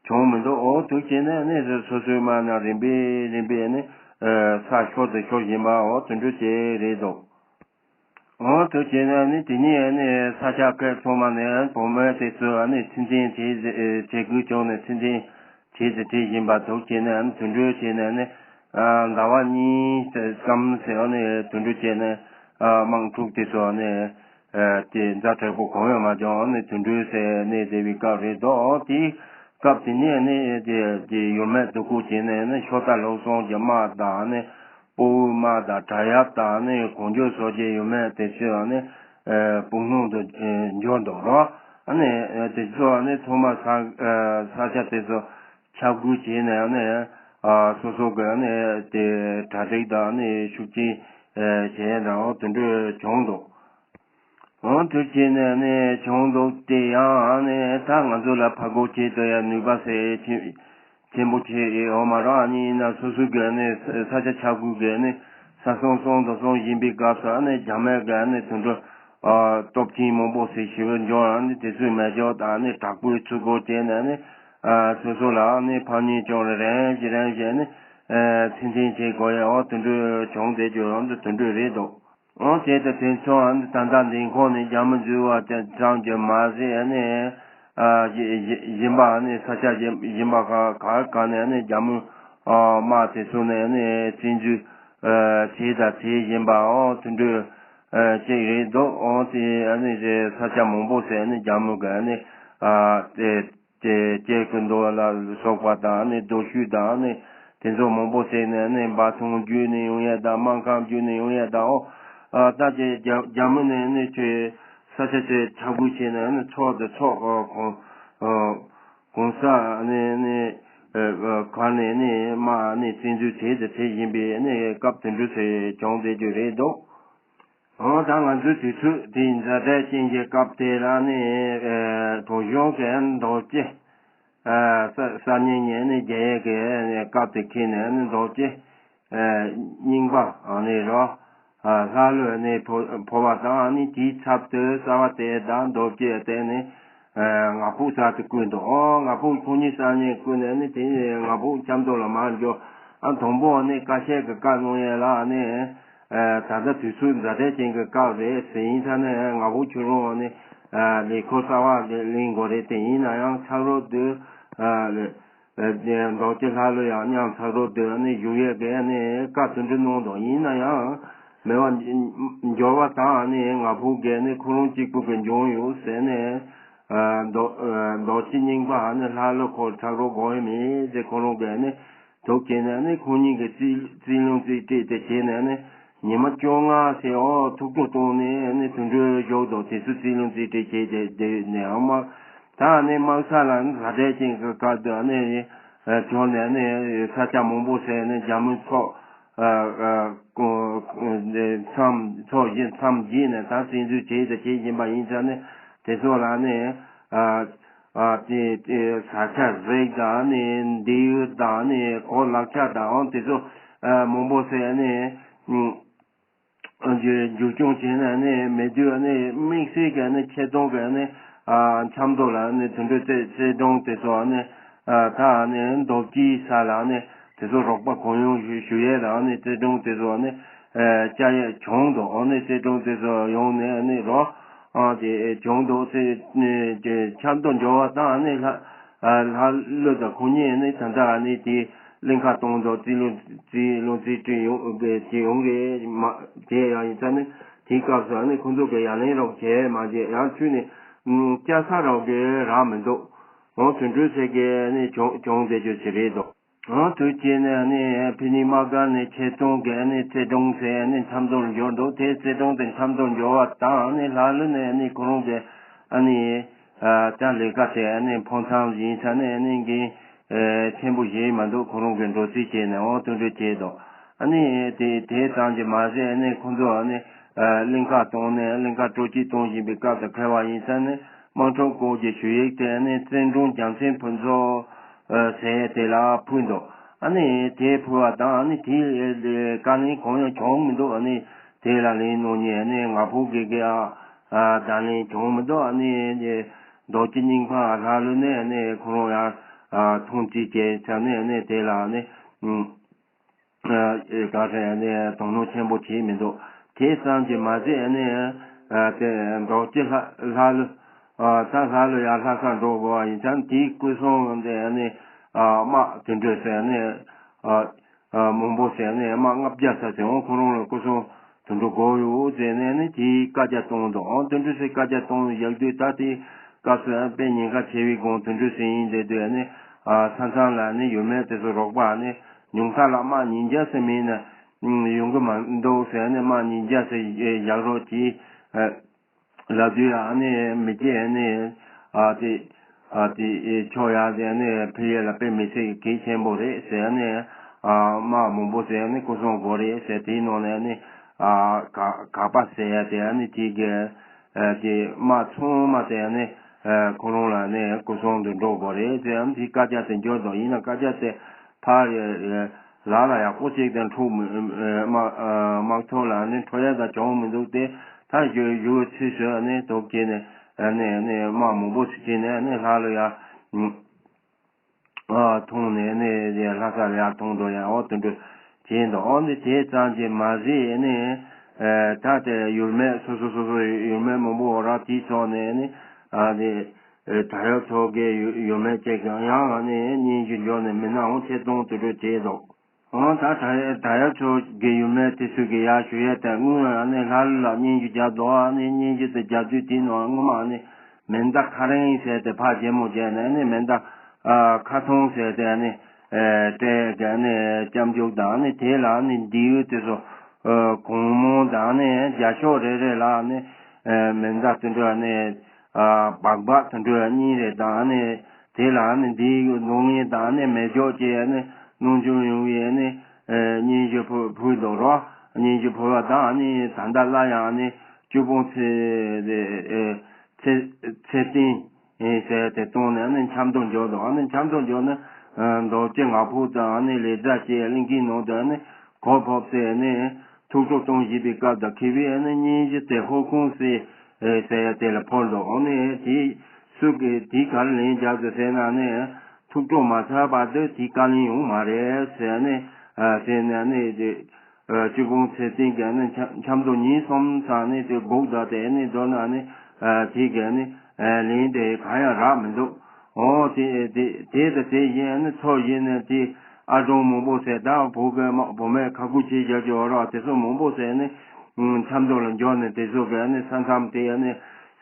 བྱུང་མི་འདུག་འོ་དུག་ཁྱེར་ནས་ནི་སོ་སོའི་དམག་ནང་རིམ་པས་རིམ་པས་ནི་ཨ་ས་ཤོར་དང་ཤོར་བཞིན་པ་འོ་དེ་འདྲ་ཅིག་རེད་འདུག་འོ་དེ་བྱས་ནས་ནི་དེ་ནས་ནི་ས་ཆ་ཁག་ཚང་མ་ནས་བོད་མི་དེ་ཚོས་ནི་ཚུར་འཛིན་བྱེད་བྱེད་དགོས་བྱུང་ནས་ཚུར་འཛིན་བྱེད་དེ་དེ་བཞིན་པ་དུག་བྱས་ནས་ནི་དེ་འདྲ་བྱས་ནས་ནི་ཟླ་བ་གཉིས་ཙམ་ཟེར་ནི་དེ་འདྲ་བྱས་ནས་དམག་འཁྲུག་དེ་ཚོ་ནི་དེ་ཛ་དྲག་པོ་གང་ཡང་མ་བྱུང་ནི་དེ་འདྲ་ཟེར་ནས་བསྡད་པའི་སྐབས་རེད་འདུག་དེའི་སྐབས་དེ་ནས་ནི་དེ་དེ་ཡུལ་མི་སྡུག་གུ་བྱས་ནས་ནི་ཤོ་རྟ་ལུག་གསུམ་གྱི་དམག་དང་ནི། སྤོ་བོའི་དམག་དང་བྲག་གཡབ་དང་ནི་གོང་ཇོ་སོགས་ཀྱི་ཡུལ་མི་དེ་ཚོས་ནི་སྤུ་སྣོད་དུ་འབྱོར་འདུག་རོ། ཨ་ནི་དེ་ཚོ་ནི་ཚང་མ་ས་ས་ཆ་དེ་ཚོ་ཁྱབ་བསྒྲགས་བྱས་ནས་ནི་སོ་སོ་གི་ནི་དེ་གྲ་སྒྲིག་དང་ནི་ཤུགས་ཆེན་བྱས་འདྲ་དེ་འདྲ་བྱུང་འདུག་འོ་དེ་བྱས་ནས་ནི་བྱུང་འདུག་དེ་ཡང་ནི་ད་ང་ཚོ་ལ་ཕར་རྒོལ་བྱེད་དུ་ཡང་ནུས་པ་ཟེར་ཆེ་ཆེན་པོ་ཆེ་ཡོད་མ་རེད། ཨ་ནི་ཡིན་ན་སོ་སོའི་གི་ནི་ས་ཆ་ཆ་བགོས་གི་ནི་ས་སྲུང་སྲུང་དང་སྲུང་བཞིན་པའི་སྐབས་སུ་ཨ་ནི་རྒྱ་མི་གི་ནི་དེ་འདྲ་ཨ་སྟོབས་ཆེན་མང་པོ་ཟེར་ཞི་བའི་འབྱོར་ཨ་ནི་དེ་ཚོའི་མེ་སྒྱོགས་དང་ནི་དྲག་པོའི་ཚུར་རྒོལ་བྱས་ནས་ནི་ཨ་སོ་སོ་ལ་ནི་ཕམ་ཉེས་བྱུང་རེ་རེ་བཞིན་རེ་བཞིན་ནི་ཨ་ཚུར་འཛིན་བྱེད་དགོས་ཡ་འོ་དེ་འདྲ་བྱུང་བསྡད་རྒྱུ་འོ་འདི་དེ་འདྲ་རེད་འདུག་འོ་དེ་དང་དེ་མཚུངས་ད་ལྟ་མདུན་ཁོག་ནས་རྒྱ་མི་འཛུལ་བ་དེ་ཙམ་གྱིས་མ་ཟད་ནས་ཨ་གཞི་གཞི་གཞན་པ་ནི་ས་ཆ་གཞན་གཞན་པ་ཁག་ཁག་ནས་ནི་རྒྱ་མི་ཨ་དམག་དེ་ཚོ་ནས་ནི་བཙན་འཛུལ་ཨ་བྱས་དང་བྱེད་བཞིན་པ་འོ་དེ་འདྲ་ཨ་ཅིག་རེད་འདུག་འོ་དེ་ཨ་ནི་རེད། ས་ཆ་མང་པོ་ཟེར་ནི་རྒྱ་མི་གི་ནི་ཨ་དེ། དེ་སྐྱེ་ཀུན་རྡོ་ལ་སོགས་པ་དང་ནི་རྡོ་ཤུལ་དང་ནི་དེ་ཚོ་མང་པོ་ཟེར་ནས་ནི་འབའ་ཐང་བརྒྱུད་ནས་ཡོང་ཡས་དང་སྨར་ཁམས་བརྒྱུད་ནས་ཡོང་ཡས་དང་འོ་ཨ་ད་ཅེ་རྒྱ་རྒྱ་མི་ནས་ནི་ཆོས་ས་ཆ་ཆེ་ཆ་བགོས་བྱས་ནས་ནི་ཚོགས་དེ་ཚོགས་གོང་གོང་ས་ནི་ནི་གར་ནས་ནི་དམག་ནི་བཙན་འཛུལ་བྱས་ཏེ་བྱེད་བཞིན་པའི་ནི་སྐབས་དེ་འདྲ་ཟེར་བྱུང་བསྡད་རྒྱུ་རེད་འདུག་འོ་ད་ང་ཚོའི་དུས་ཚོད་དེ་ཛ་དྲག་ཅན་གྱི་སྐབས་དེ་ལ་ནི་ཨེ་བོད་གཞུང་གི་མདོ་སྤྱི་ཨ་ས་ས་གཉིས་ཉིད་ནི་རྒྱལ་ཡོངས་ཀྱི་ནི་སྐབས་དེ་ཁེལ་ནས་ནི་མདོ་སྤྱི་ཨེ་རྙིང་པ་ཨ་ནི་རོ་ཨ་ལྷ་ལུ་ནི་ཕོ་ཕོ་བ་དང་ནི་དེའི་ཚབ་ཏུ་གསར་བ་དེ་དང་མདོ་སྤྱི་དེ་ནི་ཨེ་ང་ཕོད་ཚར་དུ་བསྐོས་འདུག་འོ་ང་ཕོད་ཁོ་གཉིས་ས་གཉིས་བསྐོས་ནས་ནི་དེ་ནི་ང་ཕོད་ཆབ་མདོ་ལ་མར་འགྱོ། ཨ་དང་པོ་ནི་ཀ་ཤས་ཀྱི་བཀའ་གནང་ཡས་ལ་ནི། ཨ་ད་ལྟ་དུས་ཚོད་ཛ་དྲག་ཅན་གྱི་སྐབས་རེད་ཟེར་ཡིན་ཙང་ནས་ང་ཕོད་ཁྱོད་རང་ནི་ཨ་ལས་ཁུར་གསར་བ་ལེན་དགོས་རེད། དེ་ཡིན་ན་ཡང་ཚབ་རོགས་དུ་ཨ་ཨ་མདོ་སྤྱི་ལྷ་ལུ་ཡང་མཉམ་ཚབ་རོགས་དུ་ནི་བཞུགས་ཡས་ཀྱི་ནི་བཀའ་དེ་འདྲ་གནང་དང་། ཡིན་ན་ཡང་མེད་པ་འབྱོར་བ་དང་ནི་ང་ཕོད་ཀྱི་ནི་ཁོ་རང་གཅིག་པུ་གི་འབྱུང་ཡོད་ཟེར་ནས་ཨ་མདོ་ཨ་མདོ་སྤྱི་རྙིང་པ་ནི་ལྷ་ལུ་ཁོ་ཚབ་རོགས་དགོས་ཡས་མེད་ཟེར་ཁོ་རང་གི་ནི། དུག་བྱས་ནས་ནི་ཁོང་གཉིས་ཀྱི་རྩིས་རྩིས་ལོན་རྩིས་སྤྲོད་དེ་བྱས་ནས་ནི་ཉི་མ་བཅོ་ལྔ་ཟེར་འོ་ཐུག་ཐུག་བཏང་ནས་ནི་དུད་འགྲོའི་གཞུག་དང་དེ་ཚོ་རྩིས་ལོན་རྩིས་སྤྲོད་བྱས་ཏེ་བསྡད་ནས་ཨ་མ་ད་ནི་དམག་ས་ལ་ནི་ཛ་དྲག་ཅན་གྱི་སྐབས་དུ་ནི་བྱུང་ནས་ནི་ས་ཆ་མང་པོ་ཟེར་ནས་རྒྱ་མི་ཚོགས་མཚམས་ཚོགས་བཞི་མཚམས་བརྒྱད་ནས་ད་བཙན་འཛུལ་བྱས་ཏེ་བྱེད་བཞིན་པ་ཡིན་ཙང་ནི་དེ་ཚོ་ལ་ནི། ཨ་དེ་དེ་ས་ཆ་རིགས་དང་ནི་མདེའུ་དང་ནི་གོ་ལག་ཆ་དང་དེ་ཚོ་ཨ་མང་པོ་ཟེར་ནི་ཨ་འགྱུར་འགྱུར་སྐྱོང་བྱས་ནས་ནི་མེད་དུས་ནི་དམིགས་བསལ་གྱི་ནི་ཆེད་གཏོང་གི་ནི་ཨ་ཆབ་མདོ་ལ་ནི་དེ་འདྲ་བརྩེ་བརྩེ་དུང་དེ་ཚོ་ནི་ཨ་ད་ནི་མདོ་སྤྱིའི་ས་ལ་ནི་དེ་ཚོ་རོགས་པ་གང་ཡོང་ཞུ་ཞུ་ཡས་ལ་ནི་བརྩེ་དུང་དེ་ཚོ་ནི། བཅའ་ཡས་བྱུང་འདུག་ཨ་ནི་བརྩེ་དུང་དེ་ཚོ་ཡོང་ནས་ཨ་ནི་རོ། ཨ་དེ་བྱུང་འདུག་ཚེ་ཆབ་མདོ་འབྱོར་བ་དང་ཨ་ནི་ལྷ་ལྷ་ཀླུ་དང་ཁོ་གཉིས་ཨ་ནི་ད་ལྟ་ཨ་ནི་དེ་གླིང་ཁ་གཏོང་འདུག་རྩིས་ལོ་རྩིས་ལོ་རྩིས་སྤྲོད་ཡོང་གི་ཡོང་གི་མ་དེ་ཡང་ཡིན་ཙང་ནི་དེའི་སྐབས་སུ་ཨ་ནི་ཁོང་ཚོ་གི་ཡ་ལན་རོགས་བྱས་མ་བྱས་ཡང་ཚུལ་ནི་སྐྱ་ས་རོགས་གི་རག་མི་འདུག་འོ་དོན་གྲུབ་ཟེར་གི་ཨ་ནི་བྱུང་བྱུང་བསྡད་རྒྱུ་ཞིག་རེད་འདུག་འོ་དུས་ཀྱི་ནས་ནི་ཕི་ནི་མ་ག་ནས་ཆེ་གཏོང་གི་ནི་བརྩེ་དུང་ཟེར་ནི་འཆམ་དུ་འབྱོར་འདུག་དེ་བརྩེ་དུང་དེ་འཆམ་དུ་འབྱོར་བ་དང་ནི་ལྷ་ལུ་ནས་ནི་ཁོ་རང་གི་ཨ་ནི་ད་ལས་ཀ་དེ་ནི་ཕོ་མཚམས་ཡིན་ས་ནས་ནི་གི་ཆེན་པོ་ཞིག་མ་འདུག་ཁོ་རང་གི་འགྲོ་རྩིས་བྱས་ནས་འོ་དུ་འགྲོ་བྱས་འདུག་ཨ་ནི་དེ་དེ་ཙམ་གྱིས་མ་ཟད་ནི་ཁོ་ཚོ་ནི་གླིང་ཁ་གཏོང་ནས་གླིང་ཁ་སྤྲོ་སྐྱིད་གཏོང་བཞིན་པའི་སྐབས་སུ་འཁེལ་བ་ཡིན་ས་ནི། དམངས་ཁྲོམ་སྐོར་གྱི་ཞུ་ཡིག་དེ་ནི་བཙན་དྲུང་རྒྱལ་མཚན་ཕུན་ཚོགས་ཟེར་དེ་ལ་ཕུལ་འདུག་ཨ་ནི་དེ་ཕུལ་བ་དང་ཨ་ནི་དེའི་བཀའ་ལན་གང་ཡང་བྱུང་མི་འདུག་ཨ་ནི་དེ་ལ་ལན་གནང་མཁན་ཨ་ནི་ང་ཕོ་གི་གི་ཨ་བརྡ་ལན་བྱུང་མི་འདུག་ཨ་ནི་རྡོ་རྗེ་སྙིང་པ་ལྷ་ལུ་ནས་ཨ་ནི་ཁོ་རང་ཡང་ཐུགས་རྗེ་ཆེ་ཟེར་ནས་ཨ་ནི་དེ་ལ་ཨ་ནི། ག་རེ་ནས་དོ་སྣང་ཆེན་པོ་བྱས་མི་འདུག་དེ་ཙམ་གྱིས་མ་ཟད་ནས་དེ་འབྲོག་སྤྱི་ལྷ་ལྷ་ལུ་ད་ལྷ་ལུ་ཡར་ལྷ་ས་འགྲོ་དགོས་པ་ཡིན་ཙང་དེའི་སྐུ་སྲུང་དེ་ནས་དམག་དེ་འདྲ་ཟེར་ནས་མང་པོ་ཟེར་ནས་དམག་ལྔ་བརྒྱ་ཙམ་ཟེར་འོང་ཁོ་རང་ལ་སྐུ་སྲུང་དུད་འགྲོ་དགོས་ཡོད་ཟེར་ནས་ནི་དེའི་བཀའ་རྒྱ་གཏོང་འདུག་ཨང་དུད་འགྲོ་ཟེར་བཀའ་རྒྱ་གཏོང་ཡག་དུས་ད་དེ་སྐབས་སུ་དཔེ་ཉེན་ཁ་ཆེ་བའི་སྒང་དུད་འགྲོ་ཟེར་ཡིན་བསྡད་དུས་ནི་ས་མཚམས་ལ་ནི་ཡུལ་མི་དེ་ཚོ་རོགས་པ་ནི་ཉུང་མཐའ་ལ་དམག་ཉིས་བརྒྱ་ཟེར་མིན་ན་ཡོང་གི་མ་འདུག་ཟེར་ནི་དམག་ཉིས་བརྒྱ་ཟེར་བཞག་རོགས་གྱིས་ལབ་དུས་ཨ་ནི་མི་སྐྱེ་ནི་ཨ་དེ་ཨ་དེ་ཆོག་ཡག་དེ་ནི་ཕི་ཡེ་ལ་དཔེ་མི་སྲིད་གལ་ཆེན་པོ་རེད་ཟེར་ནི་དམག་མང་པོ་ཟེར་ནི་སྐུ་སྲུང་དགོས་རེད་ཟེར་དེའི་ནང་ནས་ནི། ཨ་ག་ག་པ་ཟེར་ཡ་དེ་ཨ་ནི་དེ་གི་ཨ་དེ་དམག་ཚང་མ་དེ་ཨ་ནི་ཨ་ཁོ་རང་ལ་ནི་སྐུ་སྲུང་དུ་འགྲོ་དགོས་རེད་ཟེར་ཨ་ནི་དེ་བཀའ་རྒྱ་དེ་འབྱོར་འདུག་ཡིན་ན་བཀའ་རྒྱ་དེ་ཕར་ལ་ལ་ཡག་པོ་ཅིག་དང་འཁྲུག་མི་དམག་དམག་ཐོག་ལ་ནི་འཕྲོ་ཡ་དང་བྱུང་མི་འདུག་སྟེ་ད་ཞུ་ཞུ་ཚུལ་ཞུ་ཨ་ནི་དོགས་ཀྱི་ནི་ཨ་ནི་ཨ་ནི་དམག་མང་པོ་ཞིག་བྱས་ནས་ཨ་ནི་ལྷ་ལ་ཡ། ཨ་ཐོང་ནས་ནས་ལྷ་ས་ལ་ཡར་ཐོང་འགྲོ་ཡ་འོ་དེ་འདྲ་བྱས་འདུག་ཨོ་ནི་དེ་ཙམ་གྱིས་མ་ཟད་ནས་ཨ་ད་དེ་ཡུལ་མི་སོ་སོ་སོ་སོ་ཡུལ་མི་མང་པོ་འོ་ར་དེའི་ཕྱོགས་ནས་ནི་ཨ་ནི་ཨ་དར་ཡོལ་ཚོ་གི་ཡུལ་ཡུལ་མི་བཅས་ཀྱང་ཡང་ཨ་ནི་སྙན་ཞུ་འབྱོར་ནས་མི་སྣ་འོང་ཆེད་གཏོང་དེ་འདྲ་བྱས་འདུག་ཨོ་ད་དར་དར་ཡོལ་ཚོ་གི་ཡུལ་མི་དེ་ཚོ་གི་ཡར་ཞུ་ཡས་དེ་སྔོན་ཨ་ནི་ལྷ་ལུ་ལ་སྙན་ཞུ་རྒྱབ་འདུག་ཨ་ནི་སྙན་ཞུ་དེ་རྒྱབ་དུས་དེའི་ནང་སྔོན་མ་ཨ་ནི། མེ་མདའ་ཁ་རིང་ཟེར་ཏེ་ཕར་རྒྱལ་མོ་བྱས་ནས་ནི་མེ་མདའ་ཨ་ཁ་ཐུང་ཟེར་ཏེ་ནི་ཨེ་སྤྲད་དེ་ནི་སྐྱབས་འཇུག་དང་ནི་དེ་ལ་ནི་འདི་ཡུལ་དེ་ཚོ་ཨ་གུང་མོ་དང་ནི་རྒྱ་ཤོག་རེ་རེ་ལ་ནི་ཨེ་མེ་མདའ་དེ་འདྲ་ནི་ཨ་སྦག་སྦག་དེ་འདྲ་གཉིས་རེ་དང་ནི་དེ་ལ་ནི་འདི་ཡུལ་ནོར་ངེས་དང་ནི་མེ་སྒྱོགས་བཅས་ནི་གནོན་སྦྱོར་ཡོང་བའི་ནི་ཨེ་སྙན་ཞུ་ཕུལ་ཕུལ་འདུག་རོ། སྙན་ཞུ་ཕུལ་བ་དང་ནི་ད་ལྟ་སླར་ཡང་ནི་བཅུ་སྤོང་ཚེ་ཨེ། ཚེ་ཚེ་བརྟན་ཟེར་དེ་བཏང་ནས་ནི་འཆམ་དུ་འཇོག་དང་ནི་འཆམ་དུ་འཇོག་ནི་མདོ་སྐྱེ་ང་ཕོ་དང་ནི་ལས་བྱ་ཅེས་གླིང་གི་ནང་དུ་ནི་གོ་ཕོབ་སྟེ་ནི་ཐུགས་སྤྲོ་གཏོང་བཞིན་པའི་སྐབས་དང་མཁས་པའི་ནི་སྙན་ཞུ་དེ་ཧོར་ཁུང་སེ་ཟེར་དེ་ལ་ཕོར་དང་ནི་དེ་སུ་གི་དེ་གར་ལན་རྒྱབ་དུ་ཟེར་ན་ནི་ཐུགས་སྤྲོ་མ་ཚར་བར་དུ་དེ་བཀའ་ལན་ཡོང་མ་རེད་ཟེར་ནི་ཟེར་ནས་ནི་དེ། ཨ་སྤྱི་སྤུངས་ཚེ་བརྟན་གྱིས་ནི་འཆམ་འཆམ་དུ་ཉིན་གསུམ་ཙམ་ནི་དེ་སྒུག་བསྡད་དེ་ནི་མདོར་ན་ནི་ཨ་དེ་གས་ནི་ཨ་ལན་དེ་གང་ཡང་རག་མི་འདུག་ཨོ་དེ་དེ་དེ་དང་དེ་བཞིན་ནི་ཚོ་བཞིན་ནི་དེ་ཨ་གྲོང་མང་པོ་ཟེར་ད་བུ་གས་མ་བུ་མོས་ཁ་ཁུ་བྱེད་བཞག་གི་འོ་ར་དེ་ཚོ་མང་པོ་ཟེར་ནི་འཆམ་དུ་ལ་འབྱོར་ནི་དེ་ཚོ་གས་ནི་ས་མཚམས་དེ་ནི་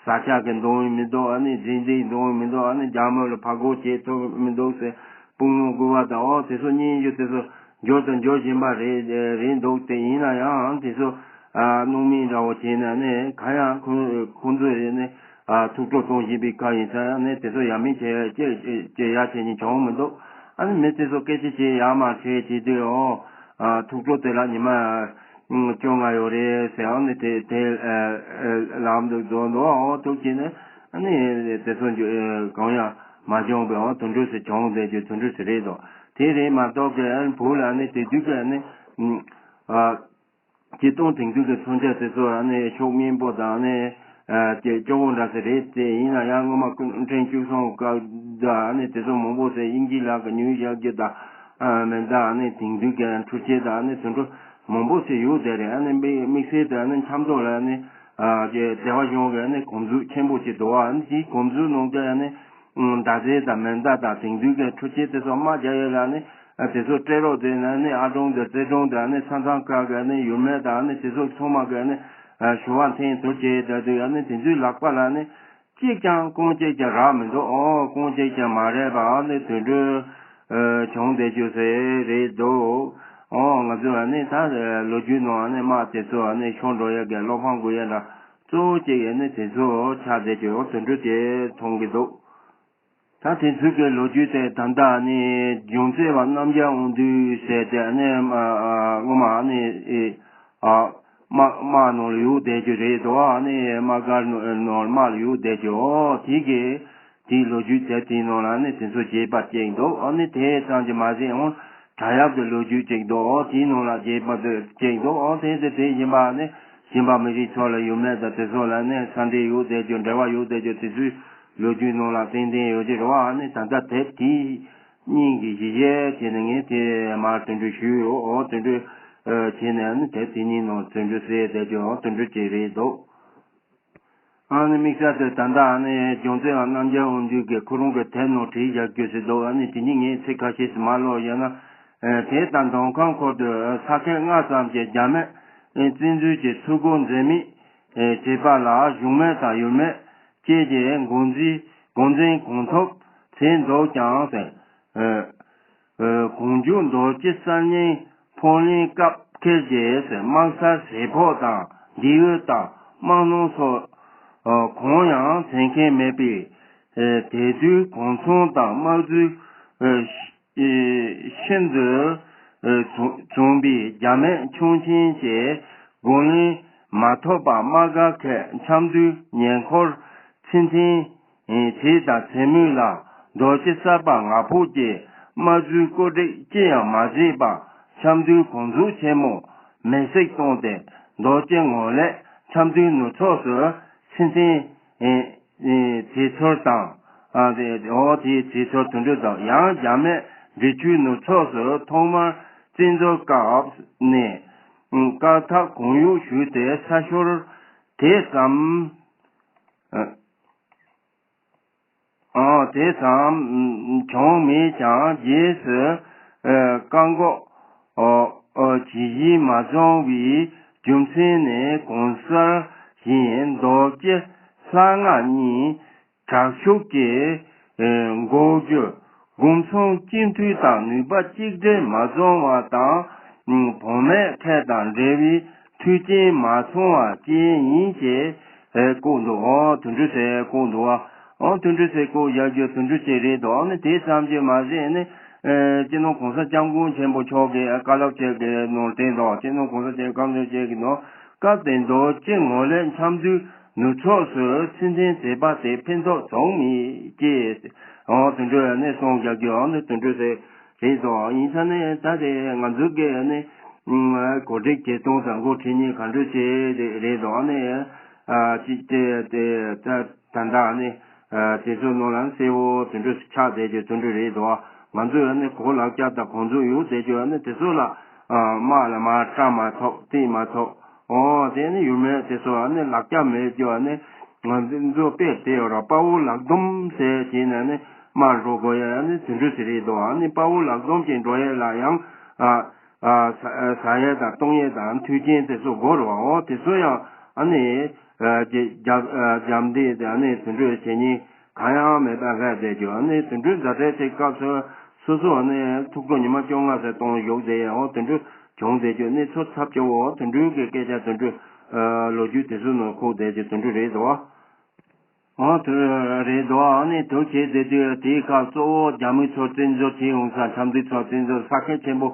ས་ཆ་གི་འདང་མི་འདུག་ཨ་ནི་འཛིན་འཛིན་འདང་མི་འདུག་ཨ་ནི་རྒྱ་མི་ལ་ཕར་རྒོལ་བྱེད་ཐུབ་མི་འདུག་ཟེར། དཔུང་དམག་བསྐུལ་བ་དང་འོ་དེ་ཚོ་སྙན་ཞུ་དེ་ཚོ་འབྱོར་དང་འབྱོར་བཞིན་པ་རེད་རེད་འདུག་དེ་ཡིན་ན་ཡང་དེ་ཚོ་ཨ་སྣང་མེད་འདྲ་བོ་བྱས་ནས་ནི་གང་ཡང་ཁོང་ཁོང་ཚོས་རེད་ནི་ཨ་ཐུགས་སྤྲོ་གཏོང་བཞིན་པའི་སྐབས་ཡིན་ཙང་ནི་དེ་ཚོ་ཡ་མེད་བྱས་བྱས་བྱས་ཡ་བྱས་ནས་བྱུང་མི་འདུག་ཨ་ནི་མི་དེ་ཚོ་སྐད་ཆ་བྱས་ཡ་མ་བྱས་བྱས་དུས་འོ་ཨ་ཐུགས་སྤྲོ་དེ་ལ་ཉི་མ་བཅོ་ལྔ་ཡོད་རེད་ཟེར་ཨ་ནི་དེ་དེ་ལམ་དུ་འགྲོ་འདུག་འོ་ཐུགས་ཀྱིས་ནི། ཨ་ནི་དེ་ཚོ་འཇོ་ཨེ་གང་ཡང་མ་བྱུང་བའི་འོ་དོན་འགྲུབ་སུ་བྱུང་བསྡད་རྒྱུ་དོན་འགྲུབ་སུ་རེད་དོ། དེ་རེད་མ་གཏོགས་ཀྱི་ཨ་ནི་བུ་ལ་ཨ་ནི་དེ་དུས་ཀྱི་ཨ་ནི་ཨ་སྤྱི་སྟོང་དེང་དུས་ཀྱི་མཚོན་ཆ་དེ་ཚོ་ཨ་ནི་ཤོག་སྨན་པོ་དང་ཨ་ནི་ཨ་དེ་སྐྱོ་བོ་འདྲ་ཟེ་རེད་དེ་ཡིན་ན་ཡང་སྔོན་མ་སྐུ་ཕྲེང་བཅུ་གསུམ་སྐབས་ད་ཨ་ནི་དེ་ཚོ་མང་པོ་ཟེ་དབྱིན་ཇི་ལག་གི་ཉུལ་བཞག་རྒྱུ་དང་ཨ་མེ་མདའ་ཨ་ནི་དེང་དུས་ཀྱི་འཕྲུལ་ཆས་དང་ཨ་ནི་དོན་འགྲུབ། མང་པོ་ཞིག་ཡོད་དེ་རེད། ཨ་ནི་དམིགས་དམིགས་བསལ་དུ་ཨ་ནི་ཆབ་མདོ་ལ་ཨ་ནི་ཨ་ཀྱི་བདེ་བ་གཞུང་གི་ཨ་ནི་གོམས་འཛུགས་ཆེན་པོ་ཞིག་འདུག་ཨ་ནི་དེའི་གོམས་འཛུགས་ནང་གི་ཨ་ནི་ཨ་མདའ་རྩེ་དང་མེ་མདའ་དང་དེང་དུས་ཀྱི་འཕྲུལ་ཆས་དེ་ཚོ་དམག་རྒྱག་ཡས་ལ་ཨ་ནི་ཨ་དེ་ཚོ་སྤྲད་རོགས་དེ་ཨ་ནི་ཨ་གྲོང་དང་རྩེ་གྲོང་དང་ཨ་ནི་ཚང་ཚང་ཁག་གི་ཨ་ནི་ཡུལ་མི་དང་ཨ་ནི་དེ་ཚོ་ཚང་མ་གི་ཨ་ནི་ཨ་ཞུ་བ་འཐེན་ཐུབ་བྱས་བསྡད་དུས་ཨ་ནི་དེ་ཚོའི་ལག་པ་ལ་ཨ་ནི་གཅིག་ཀྱང་རྐང་གཅིག་ཀྱང་རག་མི་འདུག་ཨོ་རྐང་གཅིག་ཀྱང་མ་རག་པ་ཨ་ནི་དུད་འགྲོ་ཨ་བྱུང་བསྡད་རྒྱུ་ཟེར་རེད་འདུག་ཨོ་ང་ཚོ་ཨ་ནི་ད་ལོ་རྒྱུས་ནང་ཨ་ནི་དམག་དེ་ཚོ་ཨ་ནི་ཤོར་འགྲོ་ཡས་ཀྱི་བློ་ཕམ་དགོས་ཡས་འདྲ་གཙོ་བོ་གཅིག་ཨ་ནི་དེ་ཚོ་ཆགས་བསྡད་རྒྱུ་ཨོ་དུད་འགྲོ་དེ་མཐོང་གི་འདུག་ད་དེ་ཚོའི་གི་ལོ་རྒྱུས་དེ་ད་ལྟ་ཨ་ནི་འབྱུང་རྩ་བ་རྣམ་རྒྱལ་དབང་འདུས་ཟེར་དེ་ཨ་ནི་ཨ་ཨ་སྔོན་མ་ཨ་ནི་ཨེ་ཨ་དམག་དམག་ནང་ལ་ཡོད་བསྡད་རྒྱུ་རེད་དོ། ཨ་ནི་དམག་སྒར་ནང་ནང་དམག་ལ་ཡོད་བསྡད་རྒྱུ་ཨོ་དེ་གི་དེའི་ལོ་རྒྱུས་དེ་དེའི་ནང་ལ་ཨ་ནི་དེ་ཚོ་རྒྱས་པ་ཅིག་འདུག་ཨ་ནི་དེ་ཙམ་གྱིས་མ་ཟད་ཨང་བྲག་གཡབ་ཀྱི་ལོ་རྒྱུས་ཅིག་འདུག་ཨོ་དེའི་ནང་ལ་རྒྱས་པ་དེ་ཅིག་འདུག་ཨོ་དེ་དེ་དེ་བཞིན་པ་ཨ་ནི་གཞན་པ་མི་རིགས་ཚོ་ལ་ཡུལ་མི་དང་དེ་ཚོ་ལ་ཨ་ནི་ས་འབྲེལ་ཡོད་བསྡད་རྒྱུ་འབྲེལ་བ་ཡོད་བསྡད་རྒྱུ་དེ་ཚོའི་ལོ་རྒྱུས་ནང་ལ་ཏན་ཏན་ཡོད་ཀྱི་རེད་བ། ཨ་ནི་ད་ལྟ་དེབ་དེའི་སྙིང་གི་གཞི་གཞི་བྱས་ནས་ངས་དེ་མར་དོན་འགྲེལ་ཞུས་ཡོད། འོ་དོན་འགྲེལ་ཨ་བྱས་ནས་ཨ་ནི་དེབ་དེ་གཉིས་ནང་དོན་འགྲེལ་གསལ་བསྡད་རྒྱུ་འོ་དོན་འགྲེལ་ཅིག་རེད་འདུག་ཨ་ནི་དམིགས་བསལ་དུ་ད་ལྟ་ཨ་ནི་འབྱུང་རྩ་བ་རྣམ་རྒྱལ་དབང་འདུས་ཀྱིས་ཁོ་རང་གི་དེབ་ནང་བྲིས་བཞག་རྒྱུ་ཞིག་འདུག་ཨ་ནི་དེ་གཉིས་ངས་ཚིག་ཁ་ཤས་ཤིག་མར་ཀློག་བཞག་ན། ཨ་དེ་ལྟར་མདོ་ཁམས་ཁུལ་དུ་ས་ཁུལ་ལྔ་ཙམ་གྱི་རྒྱ་མི་བཙན་འཛུལ་གྱི་ཚུར་རྒོལ་འཛེམ་མེད་བྱེད་པ་ལ་གཞུང་མི་དང་ཡུལ་མི་བཅས་ཀྱིས་འགོ་འཛིན་འགོ་འཛིན་གང་ཐུབ་བྱས་འདུག་ཀྱང་ཟེར། ཨ་ཨ་གོང་བརྗོད་རྡོ་རྗེ་གསར་རྙིང་ཕབ་ལེན་སྐབས་ཁེལ་གྱི་དམག་སར་ཟས་ཕོག་དང་རྒྱུ་དབུལ་དང་དམག་སྣང་སོགས་ཨ་གང་ཡང་མཚོན་མཁན་མེད་པས། ཨ་དེ་དུས་གུང་ཚང་དང་དམག་འཛུལ་ཨ་ཤིན་ཏུ་ཨ་བྱུང་བྱུང་བའི་རྒྱ་མི་ཁྱོན་ཆེན་གྱིས་རྒོལ་ལན་མ་ཐོབ་པར་དམག་སྒར་ཁག་ཆབ་མདོའི་ཉེ་འཁོར་ཚུར་འཐེན། ཨེ་དེ་དང་མཚན་མོ་ལ་རྡོ་རྗེ་གསར་པ་ང་ཕོད་ཀྱིས་དམག་འཛུལ་བཀོད་སྒྲིག་ཅི་ཡང་མ་བྱས་པར་ཆབ་མདོའི་གོང་འཛུགས་ཆེན་མོ་མེ་བསྲེགས་བཏང་སྟེ་རྡོ་རྗེ་ངོས་ལས་ཆབ་མདོའི་ནུབ་ཕྱོགས་སུ་ཚུར་འཐེན། ཨེ་ཨེ་བྱས་ཚུལ་དང་། ཨ་དེ་འོ་དེའི་བྱས་ཚུལ་དོན་འགྲེལ་དང་ཡང་རྒྱ་མིས་འབྲི་ཆུའི་ནུབ་ཕྱོགས་སུ་ཐོག་མར་བཙན་འཛུལ་སྐབས་ནས་ཨ་བཀག་ཐབས་གང་ཡོད་ཞུས་ཏེ་ས་ཤོར་དེ་ཙམ། ཨ། ཨང་དེ་ཙམ་བྱུང་མེད་ཀྱང་རྗེས་སུ་ཨ་བཀག་འགོག་ཨ་ཨ་བྱེད་གཞི་མ་བྱུང་བའི་རྒྱུ་མཚན་ནི་གང་སར་བཞིན་རྡོ་རྗེ་ལྷ་ང་གཉིས་དྲག་ཤུགས་ཀྱིས་ཨ་འགོག་རྒྱུ་དགུང་སོང་གཅིག་མཐུད་དང་ནུས་པ་གཅིག་སྒྲིལ་མ་བྱུང་བ་དང་བུད་མེད་ཁག་དང་འབྲེལ་བའི་མཐུན་རྐྱེན་མ་བྱུང་བ་བཅས་ཡིན་ཞེས། ཨེ་བཀོད་འདུག་ཨོ་དོན་འགྲེལ་ཟེར་བཀོད་འདུག་ཨ། ཨོ་དོན་འགྲེལ་ཟེར་བཀོད་བཞག་རྒྱུ་དོན་འགྲེལ་ཅིག་རེད་འདུག་ཨ་ནི་དེ་ཙམ་གྱིས་མ་ཟད་ནི། ཨེ་སྤྱི་ནོར་༸གོང་ས་༸སྐྱབས་མགོན་ཆེན་པོ་མཆོག་གིས་ཨ་བཀའ་སློབ་ཅིག་གི་ནང་བསྟན་འདུག་སྤྱི་ནོར་༸གོང་ས་༸སྐྱབས་མགོན་ཆེན་པོ་མཆོག་གིས་ནང་སྐབས་དེ་རྡོ་རྗེ་ངོས་ལས་ཆབ་མདོའི་ནུབ་ཕྱོགས་སུ་ཚུར་འཐེན་མཛད་པ་དེ་ཕན་ཐོགས་བྱུང་མེད་ཅེས། ཨོ་དོན་འགྲེལ་ནི་གསུངས་བཞག་རྒྱུ་ཨ་ནི་དོན་འགྲེལ་ཟེར་རེད་འདུག་ཡིན་ས་ནི་ད་དེ་ང་ཚོ་གི་ནི། གོ་སྒྲིག་བྱེད་སྟངས་དང་འགོ་ཁྲིད་མཁན་ག་འདྲ་བྱས་རེད་རེད་འདུག་ཨ་ནི། ཨ་ཅིག་དེ་དེ་ད་ད་ད་ནི། ཨ་དེ་ཚོ་ནང་ལ་གསལ་བོ་དོན་འགྲེལ་ཆགས་བསྡད་རྒྱུ་དོན་འགྲེལ་རེད་འདུག་ང་ཚོས་ཨ་ནི་གོ་ལག་ཆ་དང་གོང་ཚོད་ཡོད་བསྡད་རྒྱུ་ཨ་ནི་དེ་ཚོ་ལ་ཨ་དམག་ལ་མར་སྐྲག་མ་ཐུབ་བལྟས་མ་ཐུབ། ཨོ་དེ་ནི་ཡུལ་མི་དེ་ཚོ་ཨ་ནི་ལག་ཆ་མེད་རྒྱུ་ཨ་ནི་ང་ཚོ་དཔེ་དེ་ཡོད་ར་དཔའ་བོ་ལག་སྡོམ་ཟེར་བྱས་ནས་ཨ་ནི་མར་འགྲོ་དགོས་ཡ་ཨ་ནི་དོན་འགྲེལ་ཟེར་རེད་འདུག་ཨ་ནི་དཔའ་བོ་ལག་སྡོམ་གྱིས་འགྲོ་ཡ་ལ་ཡང་ཨ། ཨ་ཟ་ཟ་ཡས་དང་བཏུང་ཡས་དང་མཐུན་རྐྱེན་དེ་ཚོ་དགོས་རེད་བ། འོ་དེ་ཚོ་ཡང་ཨ་ནི་ཨ་རྒྱ་རྒྱ་ཨ་རྒྱབ་འདེད་དེ་ཨ་ནི་དོན་འགྲེལ་བྱེད་མཁན་གང་ཡང་མེད་པ་ལྷག་བསྡད་རྒྱུ་ཨ་ནི་དོན་འགྲེལ་མཛད་འཕྲིན་དེ་སྐབས་སུ་སོ་སོ་ཨ་ནི་ཐུགས་སྤྲོ་ཉི་མ་བཅོ་ལྔ་ཙམ་གཏོང་བཞུགས་བསྡད་ཡས་འོ་དོན་འགྲེལ་བྱུང་བསྡད་རྒྱུ་ཨ་ནི་ཚོ་ཚབ་སྐྱོ་བོ་དོན་འགྲེལ་གྱི་སྐད་ཆ་དོན་འགྲེལ་ཨ་ལོ་རྒྱུས་དེ་ཚོ་ནང་ཁུག་བསྡད་རྒྱུ་དོན་འགྲེལ་རེད་དོ། འོ་དེ་རེད་དོ། ཨ་ནི་དེ་བྱས་བསྡད་དུས་དེའི་སྐབས་གཙོ་བོ་རྒྱ་མི་ཚོ་བཙན་འཛུལ་བྱས་ཡོང་ས་ཆབ་མདོ་ཚོ་བཙན་འཛུལ་ས་ཁུལ་ཆེན་པོ་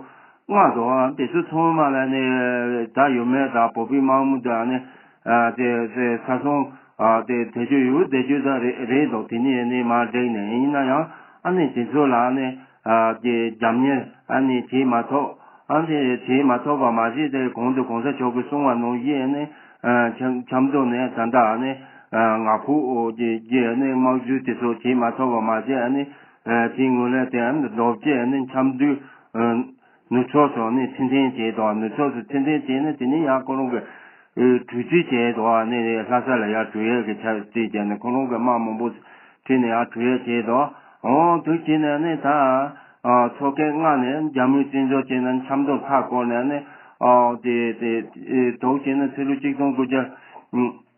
ལྔ་འདུག་ཨ་དེ་ཚོ་ཚང་མ་ལ་ནི་ད་ཡུལ་མི་དང་བོད་པའི་དམག་མི་དང་ནི་ཨ་དེ་དེ་ས་སོང་ཨ་དེ་དེ་ཚོ་ཡོད་བསྡད་རྒྱུ་ད་རེད་རེད་དོ། དེ་ནི་ནི་མར་བསྒྲིགས་ནས་ཡིན་ན་ཡང་ཨ་ནི་དེ་ཚོ་ལ་ནི་ཨ་དེ་རྒྱབ་གཉེར་ཨ་ནི་བྱེད་མ་ཐུབ། ཨ་ནི་བྱེད་མ་ཐུབ་པ་མ་ཟད་དེ་གོང་དུ་གོང་ས་མཆོག་གིས་གསུངས་པ་ནང་བཞིན་ནི་ཨ་ཆབ་ཆབ་མདོ་ནས་ད་ལྟ་ནི་ཨ་ང་ཕོད་ཀྱི་ཀྱི་ནི་དམག་འཛུལ་དེ་ཚོ་བྱེད་མ་ཐུབ་པ་མ་ཟད་ནི་ཨ་དེའི་སྔོན་ལ་དེ་ཨ་ནི་རྡོ་རྗེ་ནི་ཆབ་མདོའི་ཨ་ ནུབ་ཕྱོགས་སུ་ནི་ཕྱིར་འཐེན་བྱས་དོ། ནུབ་ཕྱོགས་སུ་ཕྱིར་འཐེན་བྱས་ནས་དེ་ནས་ཡང་ཁོ་རང་གི་ཨེ་གྲོས་བྱོལ་བྱས་དོ། ནི་ལྷ་ས་ལ་ཡར་བྲོས་ཡས་ཀྱི་ཆ་རྩིས་བྱས་ནས་ཁོ་རང་གི་དམག་མང་པོ་ཁྲིད་ནས་ཡར་བྲོས་ཡས་བྱས་དོ། འོ་དེ་བྱས་ནས་ནི་ད་ཨ་ཕྱོགས་ཁག་ལྔ་ནས་རྒྱ་མིའི་བཙན་འཛུལ་བྱས་ནས་ཆབ་མདོ་མཐའ་བསྐོར་ནས་ནི་ཨོ་དེ་དེ་ཨེ་དོགས་བྱས་ནས་ཕྱི་ལོ་ཆིག་སྟོང་དགུ་བརྒྱ་ཨུམ།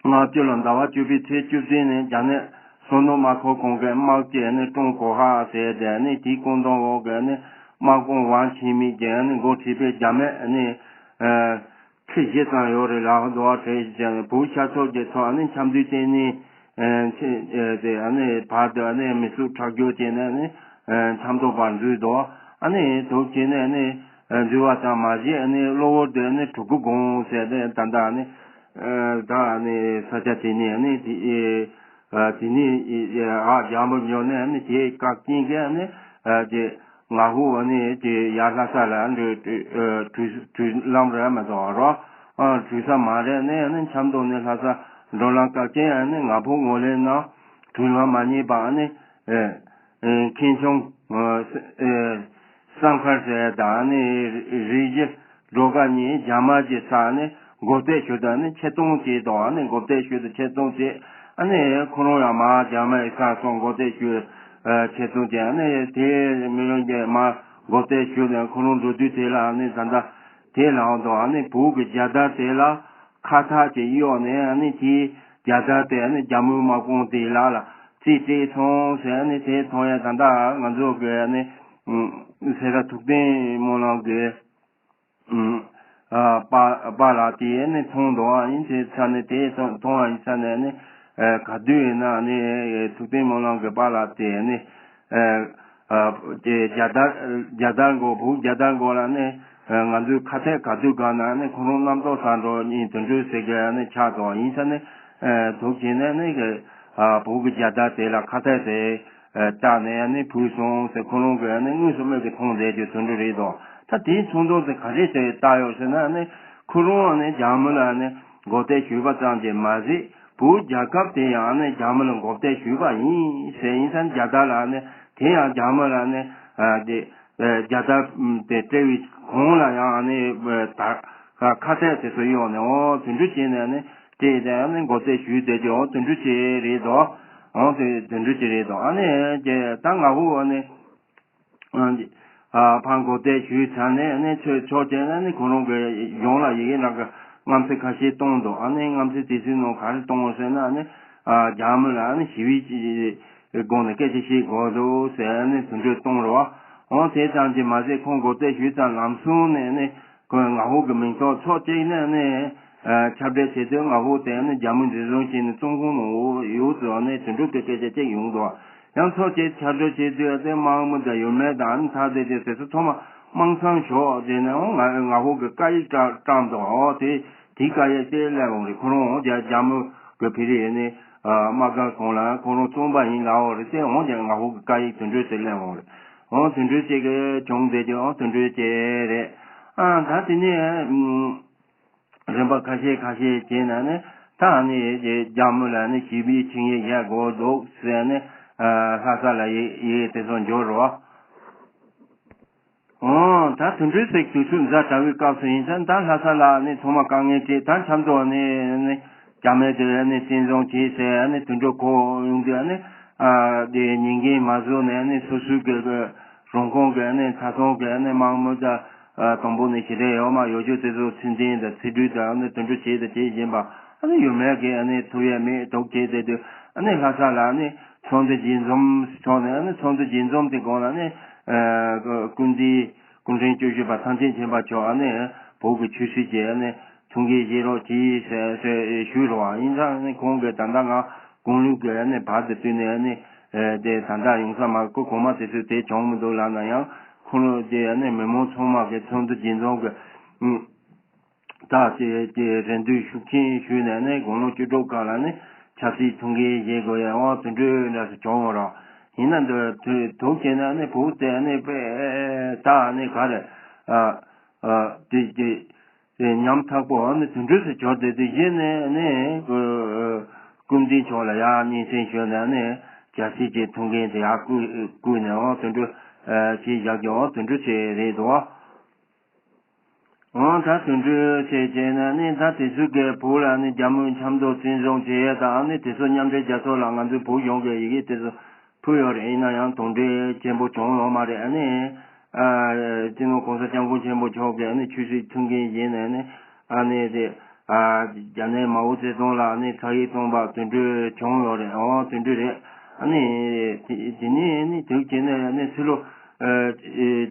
ལྔ་བཅུ་ལ་ཟླ་བ་བཅུ་པའི་ཚེས་བཅུ་བདུན་ནས་རྒྱ་ནག་བསོད་ནམས་དམག་ཁུལ་ཁང་གི་དམག་སྤྱི་ནི་ཀྲུང་གོ་ཧ་ཟེར་ཏེ་ནི་དེའི་བཀོད་འདོམས་འོག་གི་ནི་དམག་དཔོན་ཝང་ཆི་མིན་གྱིས་ནི་འགོ་ཁྲིད་པའི་རྒྱ་མི་ནི་ཁྲི་བཞི་ཙམ་ཡོད་རེད་ལ་འདུ་བ་བྲལ་ཞིང་བོད་ཤར་ཕྱོགས་ཀྱི་ཕྱོགས་ནི་འཆམ་མཐུན་ལྟེ་གནས་ཆེ་དེ་ནི་བར་དུ་ནི་མི་གསོད་ཁྲག་སྦྱོར་བྱས་ནས་ནི་འཆམ་མཐུན་པར་འཛུལ་འདུག་ཨ་ནི་དོགས་བྱས་ནས་ནི་འཛུལ་བ་ཙམ་མ་ཟད་ནི་གློ་བུར་དུ་ནི་གྲུ་གུ་སྒང་ཟེར་ཏེ་ད་ལྟ་ནི། ཨ་ད་ནི་ས་ཆ་དེ་ནས་ནི་དེ་ཨེ་ཨ་དེ་ནས་ཨེ་ཨ་རྒྱ་མི་ཉོ་ནས་ནི་དེ་བཀག་རྐྱེན་གྱིས་ནི་ཨ་དེ་ང་ཧུ་ནི་དེ་ཡར་ལྷ་ས་ལ་འགྲོ་ཨ་འགྲོ་འགྲོ་ལམ་རེད་མ་གཏོགས་རོ། ཨ་འགྲོ་ས་མ་རེད་ནི་ནི་འཆམ་མཐུན་ནི་ལྷ་ས་འགྲོ་ལམ་བཀག་རྐྱེན་ནི་ང་ཕོ་ངོ་ལེན་ན་འགྲོ་ལམ་མ་རྙེད་པ་ནི་ཨེ། ཨེ་ཁེ་ཆུང་ཨེ་ཨེ་བསམ་མཁར་ཟེར་དང་ནི་རི་བཞི་སྒྲོལ་དཀར་གཉིས་རྒྱ་དམར་གྱི་ས་ནི་འགོག་ཐབས་ཞུ་དང་ནི་ཆེད་གཏོང་བྱས་དང་ནི་འགོག་ཐབས་ཞུ་དང་ཆེད་གཏོང་བྱས། ཨ་ནི་ཁོ་རང་ཡང་མ་རྒྱ་དམར་གྱི་ས་སོང་འགོག་ཐབས་ཞུ་ཨེ་ཆེད་གཏོང་བྱས། ཨ་ནི་དེ་མི་རང་གི་མ་འགོག་ཐབས་ཞུ་ནས་ཁོ་རང་འགྲོ་དུས་དེ་ལ་ཨ་ནི་ད་ལྟ་དེ་ལའང་དང་ཨ་ནི་བོད་ཀྱི་རྒྱལ་དར་དེ་ལ། ཁ་ཐག་ཅིག་གཡོགས་ནས་ཨ་ནི་དེའི་རྒྱལ་དར་དེ་ཨ་ནི་རྒྱ་མིའི་དམག་དཔུང་དེའི་ལག་ལ་རྩིས་སྤྲད་སོང་ཟེར། ཨ་ནི་དེ་མཐོང་ཡ་ད་ལྟ་ང་ཚོ་གི་ཨ་ནི་ཨུམ་སེ་ར་ཐུབ་བསྟན་སྨོན་ལམ་གི་ཨུམ་ཨ་པ་པཱ་ལགས་དེ་ཨ་ནི་མཐོང་འདུག་ཨ་ནི་དེ་ཚ་ནི་དེ་མཐོང་མཐོང་ཡ་ཡིན་ས་ནས་ཨ་ནི་ཨ་ག་དུས་ཡིན་ན་ཨ་ནི་ཐུབ་བསྟན་སྨོན་ལམ་གི་པཱ་ལགས་དེ་ཨ་ནི། ཨ་ཨ་དེ་རྒྱལ་དར་རྒྱལ་དར་མགོ་བོད་རྒྱལ་དར་མགོ་ལ་ནི་ཨ་ང་ཚོའི་ཁ་གཏད་ག་དུས་བཀག་ན་ནི་ཁོ་རང་རྣམ་རྟོག་ས་འགྲོ་གཉིས་དོན་གྲུབ་ཟེར་གི་ནི་ཆགས་དོ་ཡིན་ས་ནི་ཨ་དུག་བྱས་ནས་ནི་ཨ་བོད་ཀྱི་རྒྱལ་དར་དེ་ལ་ཁ་གཏད་དེ་ཨ་བཏགས་ནས་ནི་ཕུལ་སོང་ཟེར་ཁོ་རང་གི་ནི་དངོས་སུ་མིག་གིས་མཐོང་བསྡད་རྒྱུ་དོན་གྲུབ་རེད་དོ། ད་དེའི་ཚོགས་འདུ་དེ་ག་རེ་བྱས་བཏགས་ཡོད་ཟེར་ན་ནི་ཁོ་རང་ནི་རྒྱ་མི་ལ་ནི་མགོ་གཏད་ཞུས་པ་ཙམ་གྱིས་མ་ཟད། བོད་རྒྱལ་ཁབ་དེ་ཡང་ནི་རྒྱ་མི་ལ་མགོ་གཏད་ཞུས་པ་ཡིན་ཟེར། ཡིན་ཙང་རྒྱལ་དར་ལ་ནི་དེ་ཡང་རྒྱ་མི་ལ་ནི་ཨ་དེ་ཨ་རྒྱལ་དར་དེ་སྤྲད་པའི་གོང་ལ་ཡང་ནི་ཨ་ད་ཁ་གཏད་དེ་ཚོ་གཡོགས་ནས་འོ་དོན་གྲུབ་བྱས་ནས་ནི་སྤྲད་དེ་ནི་མགོ་གཏད་ཞུས་བསྡད་ཀྱི་འོ་དོན་གྲུབ་བྱས་རེད་དོ། འོ་དེ་དོན་གྲུབ་བྱས་རེད་དོ། ཨ་ནི་ཀྱེ་ད་ང་ཧུ་ཨ་ནི། ཨ་ཕར་མགོ་གཏད་ཞུས་ཚར་ནས་ནི་ཚོས་ཕྱོགས་དེ་ནས་ནི་ཁོ་རང་གི་གཞུང་ལ་ཡི་གེ་ནང་གི་རྔམ་སེ་ཁ་ཤས་གཏོང་འདུག་ཨ་ནི་རྔམ་སེ་དེ་ཚོའི་ནང་ག་རེ་གཏོང་ཟེར་ན་ནི་ཨ་རྒྱ་མི་ལ་ནི་ཞི་བའི་སྒོ་ནས་སྐད་ཆ་བཤད་དགོས་འདུག་ཟེར་ནི་དོན་གྲུབ་གཏོང་རོགས། འོ་དེ་ཙམ་གྱིས་མ་ཟད་ཁོང་མགོ་གཏད་ཞུས་ཙང་ལམ་སང་ནས་ནི་ཁོས་ང་ཧུ་གི་མིང་ཐོག་ཚོགས་གཅིག་ནས་ནི་ཨ་ཁྱབ་བསྒྲགས་བྱེད་དུས་ང་ཧུ་དེ་ནི་རྒྱ་མི་འཛིན་བཟུང་བྱས་ནས་བཙོན་ཁང་ནང་འོ་ཡོད་ཙང་ནི་དོན་གྲུབ་ཀྱི་སྐད་ཆ་གཅིག་ཡོང་འདུག་ཡང་ཚོགས་ཆེན་ཆར་འགྲོ་བྱེད་དུས་ཨ་ཙེ་དམག་མི་དང་ཡོད་མེད་དང་ཨ་ནི་ཐ་དད་དེ་ཟེར་ཚོ་ཚང་མ་དམངས་སང་ཞོག་དེ་ནས་འོང་ང་ང་ཧོ་གི་བཀའ་ཡིག་བཀྲམ་བཀྲམ་དང་འོ་དེ་དེའི་བཀའ་ཡིག་དེ་སླེབས་འོང་རེད། ཁོ་རང་འོང་རྒྱ་རྒྱ་མི་གི་ཕི་རི་ནས་དམག་སྒར་ཁོང་ལ་ཁོ་རང་བཙོན་པ་ཡིན་ལབ་འོང་རེད། དེ་འོང་རྒྱ་ང་ཧོ་གི་བཀའ་ཡིག་དོན་གྲོས་དེ་སླེབས་འོང་རེད། འོང་དོན་གྲོས་བྱེད་གི་བྱུང་བསྡད་ཀྱི་འོང་དོན་གྲོས་བྱེད་རེད། ཨ་ད་དེ་ནས། རིམ་པ་ཁ་ཤས་ཁ་ཤས་བྱས་ནས་ནི་ད་ནི་རྒྱ་མི་ལ་ནི་ཞི་བའི་ཆིངས་ཡིག་བཞག་དགོས་འདུག་ཟེར་ནས་ལྷ་ས་ལ་ཡི་ཡི་དེ་ཚོ་འབྱོར་རོ། འོ་ད་དུད་འགྲོའི་སྲེག་དུས་ཚོད་ཛ་དྲག་པའི་སྐབས་སུ་ཡིན་ཙང་ད་ལྷ་ས་ལ་ནི་ཚང་མ་དཀའ་ངལ་འཕྲད། ད་ཆབ་མདོ་ནི་ནི་རྒྱ་མི་དེ་ནི་བཙན་བཟུང་བྱས་ཟེར་ནི་དུད་འགྲོ་ཁོ་ཡོང་དུས་ནི་དེ་ཉེས་འགན་མ་བཟོ་ནས་ནི་སོ་སོའི་གི་རང་ཁོངས་ཀྱི་ནི་ས་ཐོག་གི་ནི་དམག་མི་དང་། དང་པོ་ནས་ཞི་བདེ་ཡོད་མ་ཡོད་རྒྱུ་དེ་ཚོ་ཚུལ་ལྡན་དང་ཚིག་འབྲུ་དང་ནི་དོན་གྲུབ་བྱས་དང་བྱེད་བཞིན་པ་ཨ་ནི་ཡོད་མེད་ཀྱི་ཨ་ནི་ཐུབ་ཡས་མེད་དོགས་བྱས་དེ་དུས་ཨ་ནི་ལྷ་ས་ལ་ནི་ཚོགས་འདུ་ཆེན་འཛོམས་ཐོག་ནས་ཨ་ནི་ཚོགས་འདུ་ཆེན་འཛོམས་དེ་གོང་ལ་ནི་སྐུ་མདུན་སྐུ་ཕྲེང་བཅུ་བཞི་པ་ཐམས་ཅད་མཁྱེན་པ་མཆོག་ཨ་ནི་བོད་ཀྱི་ཆོས་སྲིད་ཀྱི་ཨ་ནི་ཐུགས་འགན་བཞེས་རོགས་གྱིས་ཟེར་ཟེར་ཞུས་རོགས། ཡིན་ཙང་ནི་ཁོང་གིས་ད་ལྟ་ང་དགུང་ལོ་གི་ནི་བར་དུ་བསྟུན་ནས་ནི་དེ་ད་ལྟ་ཡོང་ས་མ་སྐུ་གོང་མ་དེ་ཚོས་དེ་བྱུང་མི་འདུག་ལབ་ན་ཡང་ཁོང་ལོ་དེ་ནི་མི་མང་ཚང་མ་གི་ཚོགས་འདུ་རྒྱུན་འཛོམས་ཀྱི་ད་དེ་དེ་རེ་འདུན་ཤུགས་ཆེན་ཞུས་ནས་ནི་དགུང་ལོ་བཅུ་དྲུག་སྐབས་ལ་ནི་ཆབ་སྲིད་ཐུགས་འགན་བཞེས་དགོས་ཡ་འོ་དེ་འདྲའི་འདྲ་སུ་བྱུང་བ་ར། ཡིན་ན་འདི་དུས་དུག་བྱས་ན་ནི་བུ་དེ་ནི་དཔེ་ད་ནི་ག་རེ་ཨ་ཨ་དེ་དེ། དེ་ཉམ་ཐག་པོ་ནི་དུད་འགྲོ་ཟེར་འབྱོར་ཏེ་དེ་གཞི་ནས་ནི་སྐུ་མདུན་མཆོག་ལ་ཡར་སྙན་སེང་ཞུས་ནས་ནི་རྒྱལ་སྲིད་ཀྱི་ཐུགས་འགན་དེ་ཡར་བསྐུལ་བསྐུལ་ནས་འོ་དུད་འགྲོ་ ཨ་ཅེས་བཞག་ཀྱང་དུད་འགྲོ་ཅེས་རེད་དོ། འོ་ད་དུད་འགྲོ་ཅེས་བྱས་ན་ནི་ད་དེ་ཚོ་གི་བོད་ལ་ནི་རྒྱ་མོའི་ཆབ་མདོ་བཙན་བཟུང་བྱས་ཡས་དང་ནི་དེ་ཚོ་མཉམ་འབྲེལ་རྒྱལ་ཚོགས་ལ་ང་ཚོའི་བོད་གཞུང་གི་ཡི་གེ་དེ་ཚོ་ཕུལ་ཡོད་རེད། ཡིན་ན་ཡང་དོགས་འདྲི་ཆེན་པོ་བྱུང་ཡོད་མ་རེད། ཨ་ནི་ཨ་སྤྱི་ནོར་གོང་ས་སྐྱབས་མགོན་ཆེན་པོ་མཆོག་གིས་ཨ་ནི་ཆོས་སྲིད་མཐུན་རྐྱེན་བཞེས་ནས་ཨ་ནི་ཨ་ནི་དེ་ཨ་རྒྱ་ནག་མའོ་ཙེ་ཏུང་ལ་ཨ་ནི་ཚ་གྱང་བཏང་པ་དེ་འདྲ་བྱུང་ཡོད་རེད། འོ་དེ་འདྲ་རེད། ཨ་ནི་དེ་དེ་ནས་ཨ་ནི་དུས་རྒྱུན་ནས་ཨ་ནི་ཕྱི་ལོ་ཨ་ཨ་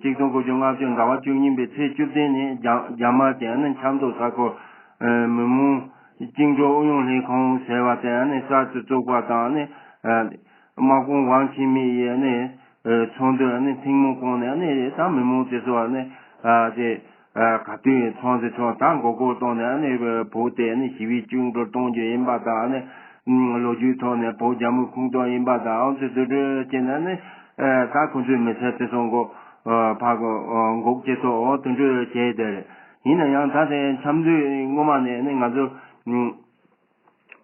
ཆིག་སྟོང་དགུ་བརྒྱ་ལྔ་བཅུ་ཟླ་བ་བཅུ་གཉིས་པའི་ཚེས་བཅུ་བདུན་ནས་རྒྱ་རྒྱ་དམར་གྱི་ཨ་ནི་ཆབ་མདོ་ས་ཁུལ་ཨ་མི་མང་བཅིངས་འགྲོལ་ཨུ་ཡོན་ལྷན་ཁང་ཟེར་བ་དེ་ཨ་ནི་གསར་དུ་བཙུགས་པ་དང་ཨ་ནི་ཨ་དམག་དཔོན་ཝང་ཆི་མིན་ཡིས་ཨ་ནི་ཨ་ཚོགས་འདུ་ཨ་ནི་ཐེངས་མ་གོང་ནས་ཨ་ནི་ད་མི་མང་དེ་ཚོ་ཨ་ནི་ཨ་དེ་ཨ་ག་དུས་ཚོགས་འདུ་ཚོགས་ད་མགོ་སྐོར་བཏང་ནས་ཨ་ནི་བོད་དེ་ཨ་ནི་ཞི་བའི་བཅིངས་འགྲོལ་གཏོང་རྒྱུ་ཡིན་པ་དང་ཨ་ནི་ལོ་རྒྱུས་ཐོག་ནས་བོད་རྒྱ་མིའི་ཁོངས་གཏོགས་ཡིན་པ་དང་ཨ་ནི་དེ་འདྲ་བྱས་ནས་ཨ་ནི་ཨ་ད་ཁོ་ཚོའི་མི་སེར་དེ་ཚོ་མགོ་ཨ་ཕར་གོ་ཨ་འགུག་བྱེད་ཐོག་འོ་དེ་འདྲ་བྱས་བསྡད་རེད། ཡིན་ན་ཡང་ད་དེ་འཆམ་མཐུན་སྔོན་མ་ནས་ནི་ང་ཚོ་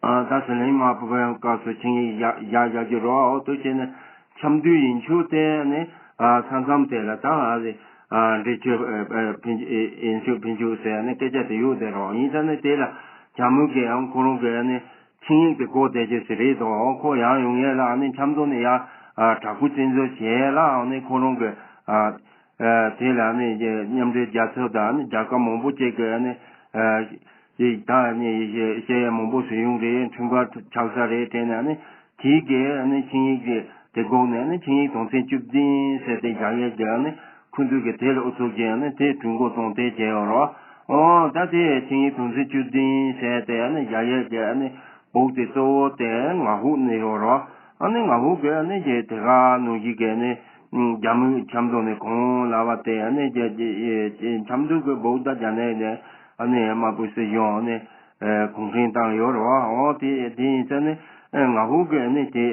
ཨ་ད་ཟི་ལིང་དམག་དཔུང་སྐབས་སུ་ཆིངས་ཡིག་བཞག་བཞག་བཞག་རྒྱུ་རོགས་འོ་དེ་བྱས་ནས་འཆམ་མཐུན་ཡིན་ཕྱོགས་དེ་ནི་ཨ་ས་མཚམས་དེ་ལ་ད་ཨ་རི་ཨ་འབྲེལ་མཐུད་ཨ་ཕན་ཨེ་ཨེ་མཆོད་ཕན་ཆོད་ཟེར་ནི་སྐད་ཆ་དེ་ཡོད་དེ་རོགས། ཡིན་ཙང་ནི་དེ་ལ་རྒྱ་མི་གིས་ཡང་ཁོ་རང་གི་ནི་ཆིངས་ཡིག་དེ་འགོག་བསྡད་རྒྱུ་ཞིག་རེད་དོ། ཁོ་ཡང་ཡོང་ཡས་ལ་ནི་འཆམ་མཐུན་ནི་ཡ་ཨ་དྲག་པོ་བཙན་འཛུལ་བྱས་ལ་ནི་ཁོ་རང་གི་ཨ་ཨ་དེ་ལ་ནི་མཉམ་འབྲེལ་རྒྱལ་ཚོགས་དང་ནི་རྒྱལ་ཁབ་མང་པོ་ཅིག་གི་ནི་ཨ་ཅིག་ད་ནི་བཤད་ཡས་མང་པོ་ཞིག་ཡོང་རེད། འཁྲུན་སྐར་ཆགས་ས་རེད་དྲན་ནས་ནི་དེའི་གི་ནི་ཆིངས་ཡིག་གི་དེ་འགོག་ནས་ནི་ཆིངས་ཡིག་དོན་ཚན་བཅུ་བདུན་ཟེར་དེ་བཞག་ཡས་གི་ནི་ཁོ་ཚོས་གི་དེ་ལ་ཨུ་ཚུགས་བྱས་ནས་དེ་གྲོས་འགོ་བཏང་དེ་བྱས་ཡོད་རོགས། འོ་ད་དེ་ཆིངས་ཡིག་དོན་ཚན་བཅུ་བདུན་ཟེར་དེ་ནི་བཞག་ཡས་གི་ནི་འབོག་དེ་གཙོ་བོ་དེ་ང་ཧུ་ནས་ཡོད་རོགས། ཨ་ནི་ང་ཧུ་གི་ནི་གི་དེ་ག་ནང་བཞིན་གི་ནི་རྒྱ་མི་འཆམ་མཐུན་ནས་གང་ལབ་པ་དེ་ནི་གི་འཆམ་མཐུན་གི་འབོག་ད་རྒྱ་ནག་ནས་ཨ་ནི་དམར་པོའི་སྲིད་གཞུང་ནི་གུང་ཁྲན་བཏང་ཡོད་རེད་བ། འོ་དེ་དེ་ཡིན་ཙང་ནི་ང་ཧུ་གི་ནི་དེ་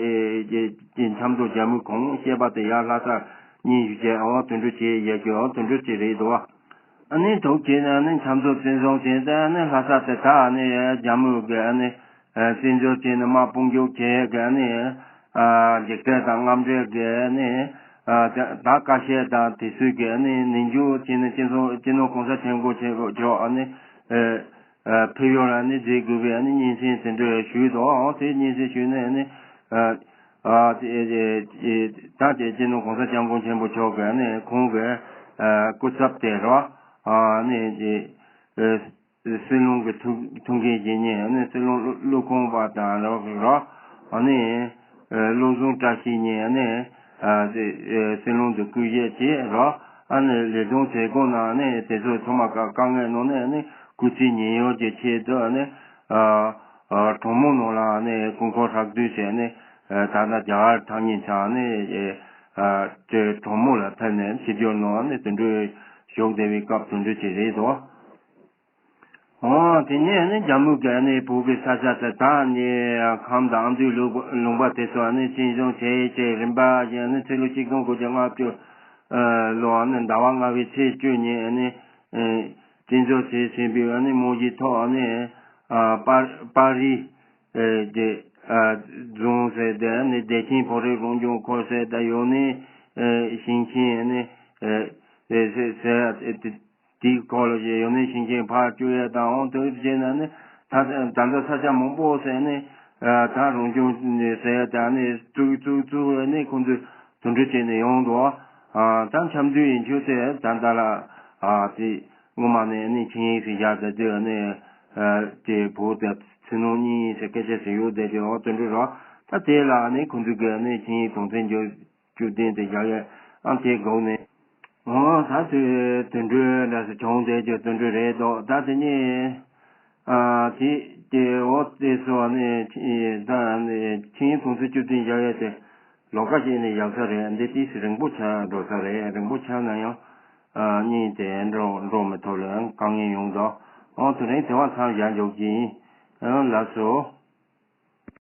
དེ་འཆམ་མཐུན་རྒྱ་མི་གང་བཤད་པ་དེ་ཡར་ལྷ་སར་སྙན་ཞུ་བྱས། འོ་དེ་འདྲ་བྱས་ཡོད་ཀྱི། འོ་དེ་འདྲ་བྱས་རེད་འདུག་བ། ཨ་ནི་དོགས་བྱས་ན་ནི་འཆམ་མཐུན་བཙན་བཟུང་བྱས་ཏེ་ནི་ལྷ་ས་དེ་དག་ནི་རྒྱ་མི་གི་ནི་བཙན་འཛུལ་བྱས་ནི་དམག་དཔུང་འཇུག་བྱས་གི་ནི་འཇིགས་སྐྲག་དང་དངངས་སྐྲག་གི་ནི་ད་ཁ་ཤས་དང་དེ་ཚོས་གི་ནི་ནན་ཇུ་བྱས་ནི་སྤྱི་ཚོགས་སྤྱི་ནོར་གོང་ས་སྐྱབས་མགོན་ཆེན་པོ་མཆོག་ནི། ཕེབས་ཡོང་ལ་ནི་མཛད་དགོས་པའི་ནི་སྙན་སེང་དེ་འདྲ་ཞུས་འདུག། འོ་དེ་སྙན་སེང་ཞུས་ནས་ནི་ཨ་ཨ་དེ་དེ་ད་དེ་སྤྱི་ནོར་གོང་ས་སྐྱབས་མགོན་ཆེན་པོ་མཆོག་གིས་ནི་ཁོང་གི་ཨ་སྐུ་ཚབ་དེ་རོ་ཨ་ནི་དེ་ཨ་སྲིད་བློན་གྱི་ཐུགས་ཐུགས་འགན་བཞེས་མཁན་ནི་སྲིད་བློན་ཀླུ་ཀླུ་ཁོང་པ་དང་རོ་རོ་ཨ་ནི། བློ་བཟང་བཀྲ་ཤིས་གཉིས་ནི་སྲིད་བློན་དུ་སྐུ་བཞེས་བྱས་རོགས། ཨ་ནི་ལས་དོན་བྱེད་སྒོ་ནང་ནི་དེ་ཚོ་ཚང་མ་དཀའ་དཀའ་ངལ་ནང་ནས་ནི་སྐུ་ཚེ་ཉེན་གཡོལ་གྱི་ཆེད་དུ་ནི་གྲོང་མོ་ནང་ལ་ནི་དཀོན་མཆོག་གྲྭ་བདུན་བྱས་ནི་ད་ལྟ་རྒྱ་གར་ཐང་རྙེད་ཆགས་ནི་དེ་གྲོང་མོ་ལ་ཕེབས་ནས་ཆིབས་བསྒྱུར་གནང་ནི་དེ་འདྲའི་བཞུགས་བསྡད་པའི་སྐབས་དེ་འདྲ་ཅིག་རེད་དོ། འོ་དེ་ནས་ནི་རྒྱ་མི་གིས་ནི་བོད་ཀྱི་ས་ཆ་དེ་དག་ནི་ཁམས་དང་ཨ་མདོའི་ལུང་པ་ལུང་པ་དེ་ཚོ་ནི་བཙན་བཟུང་བྱས་བྱས་རིམ་པ་བཞིན་ནི་ཕྱི་ལོ་ཆིག་སྟོང་དགུ་བརྒྱ་ལྔ་བཅུ་ལོ་ནི་ཟླ་བ་ལྔ་པའི་ཚེས་བཅུ་ཉིན་ནི་བཙན་བཟུང་བྱས་ཟིན་པའི་ནི་རྨང་གཞིའི་ཐོག་ནི་པར་པར་རིས་དེ་རྫོང་ཟེར་དེ་ནི་བདེ་ཆེན་བོད་རིགས་རང་སྐྱོང་ཁུལ་ཟེར་དེ་ཡོད་ནི་ཞིང་ཆེན་ནི་ཟེར་ཟེར། དེའི་སྐོར་ལ་ཡོད་ནི་ཞིང་ཆེན་ཕར་བསྐྱུར་ཡས་དང་འོང་དེ་བྱས་ན་ནི་ད་ད་ལྟ་ས་ཆ་མང་པོ་ཟེར་ནི་ད་རང་སྐྱོང་ནི་ཟེར་ད་ནི་བཙུགས་བཙུགས་བཙུགས་ནི་ཁོང་ཚོས་དེ་འདྲ་བྱས་ནས་ཡོང་འདུག། ད་འཆམ་མཐུན་ཡིན་ཆོག་ཟེར་ད་ལྟ་ལ་དེ་སྔོན་མ་ནས་ནི་ཆིངས་ཡིག་ཞིག་བཞག་ད་དུས་ནི་དེ་བོད་དེ་ཕྱི་ནང་གཉིས་ཟེར་སྐད་ཆ་ཞིག་ཡོད་བསྡད་ཀྱི་འོ་དེ་འདྲ་རོ། ད་དེ་ལ་ནི་ཁོང་ཚོས་གི་ནི་ཆིངས་ཡིག་དོན་ཚན་བཅུ། བཅུ་བདུན་དེ་བཞག་ཡས་ཨང་དེ་དགོངས་ནས། འོ་ད་དེ་དེ་འདྲའི་འདྲ་སེ་བྱུང་བསྡད་རྒྱུ་དེ་འདྲ་རེད་འདུག། ད་དེ་ནས་ཨ་དེ་དེ་འོ་དེ་སོ་ནས་ད་ནས་ཆིངས་ཡིག་དོན་ཚན་བཅུ་བདུན་བཞག་ཡས་དེ་ལོགས་ཀ་ཞིག་ནས་བཞག་ས་རེད། འདི་ཏིས་རིང་པོ་ཆགས་འགྲོ་ས་རེད། རིང་པོ་ཆགས་ན་ཡང་ཨ་གཉིས་དེ་འགྲོ་འགྲོ་མི་ཐུབ་ལ་དཀའ་ངལ་ཡོང་འདུག། འོ་དེ་རིང་དེ་བ་མཚམས་བཞག་འཇོག་གི་ཡིན། ཨ་ལགས་སོ།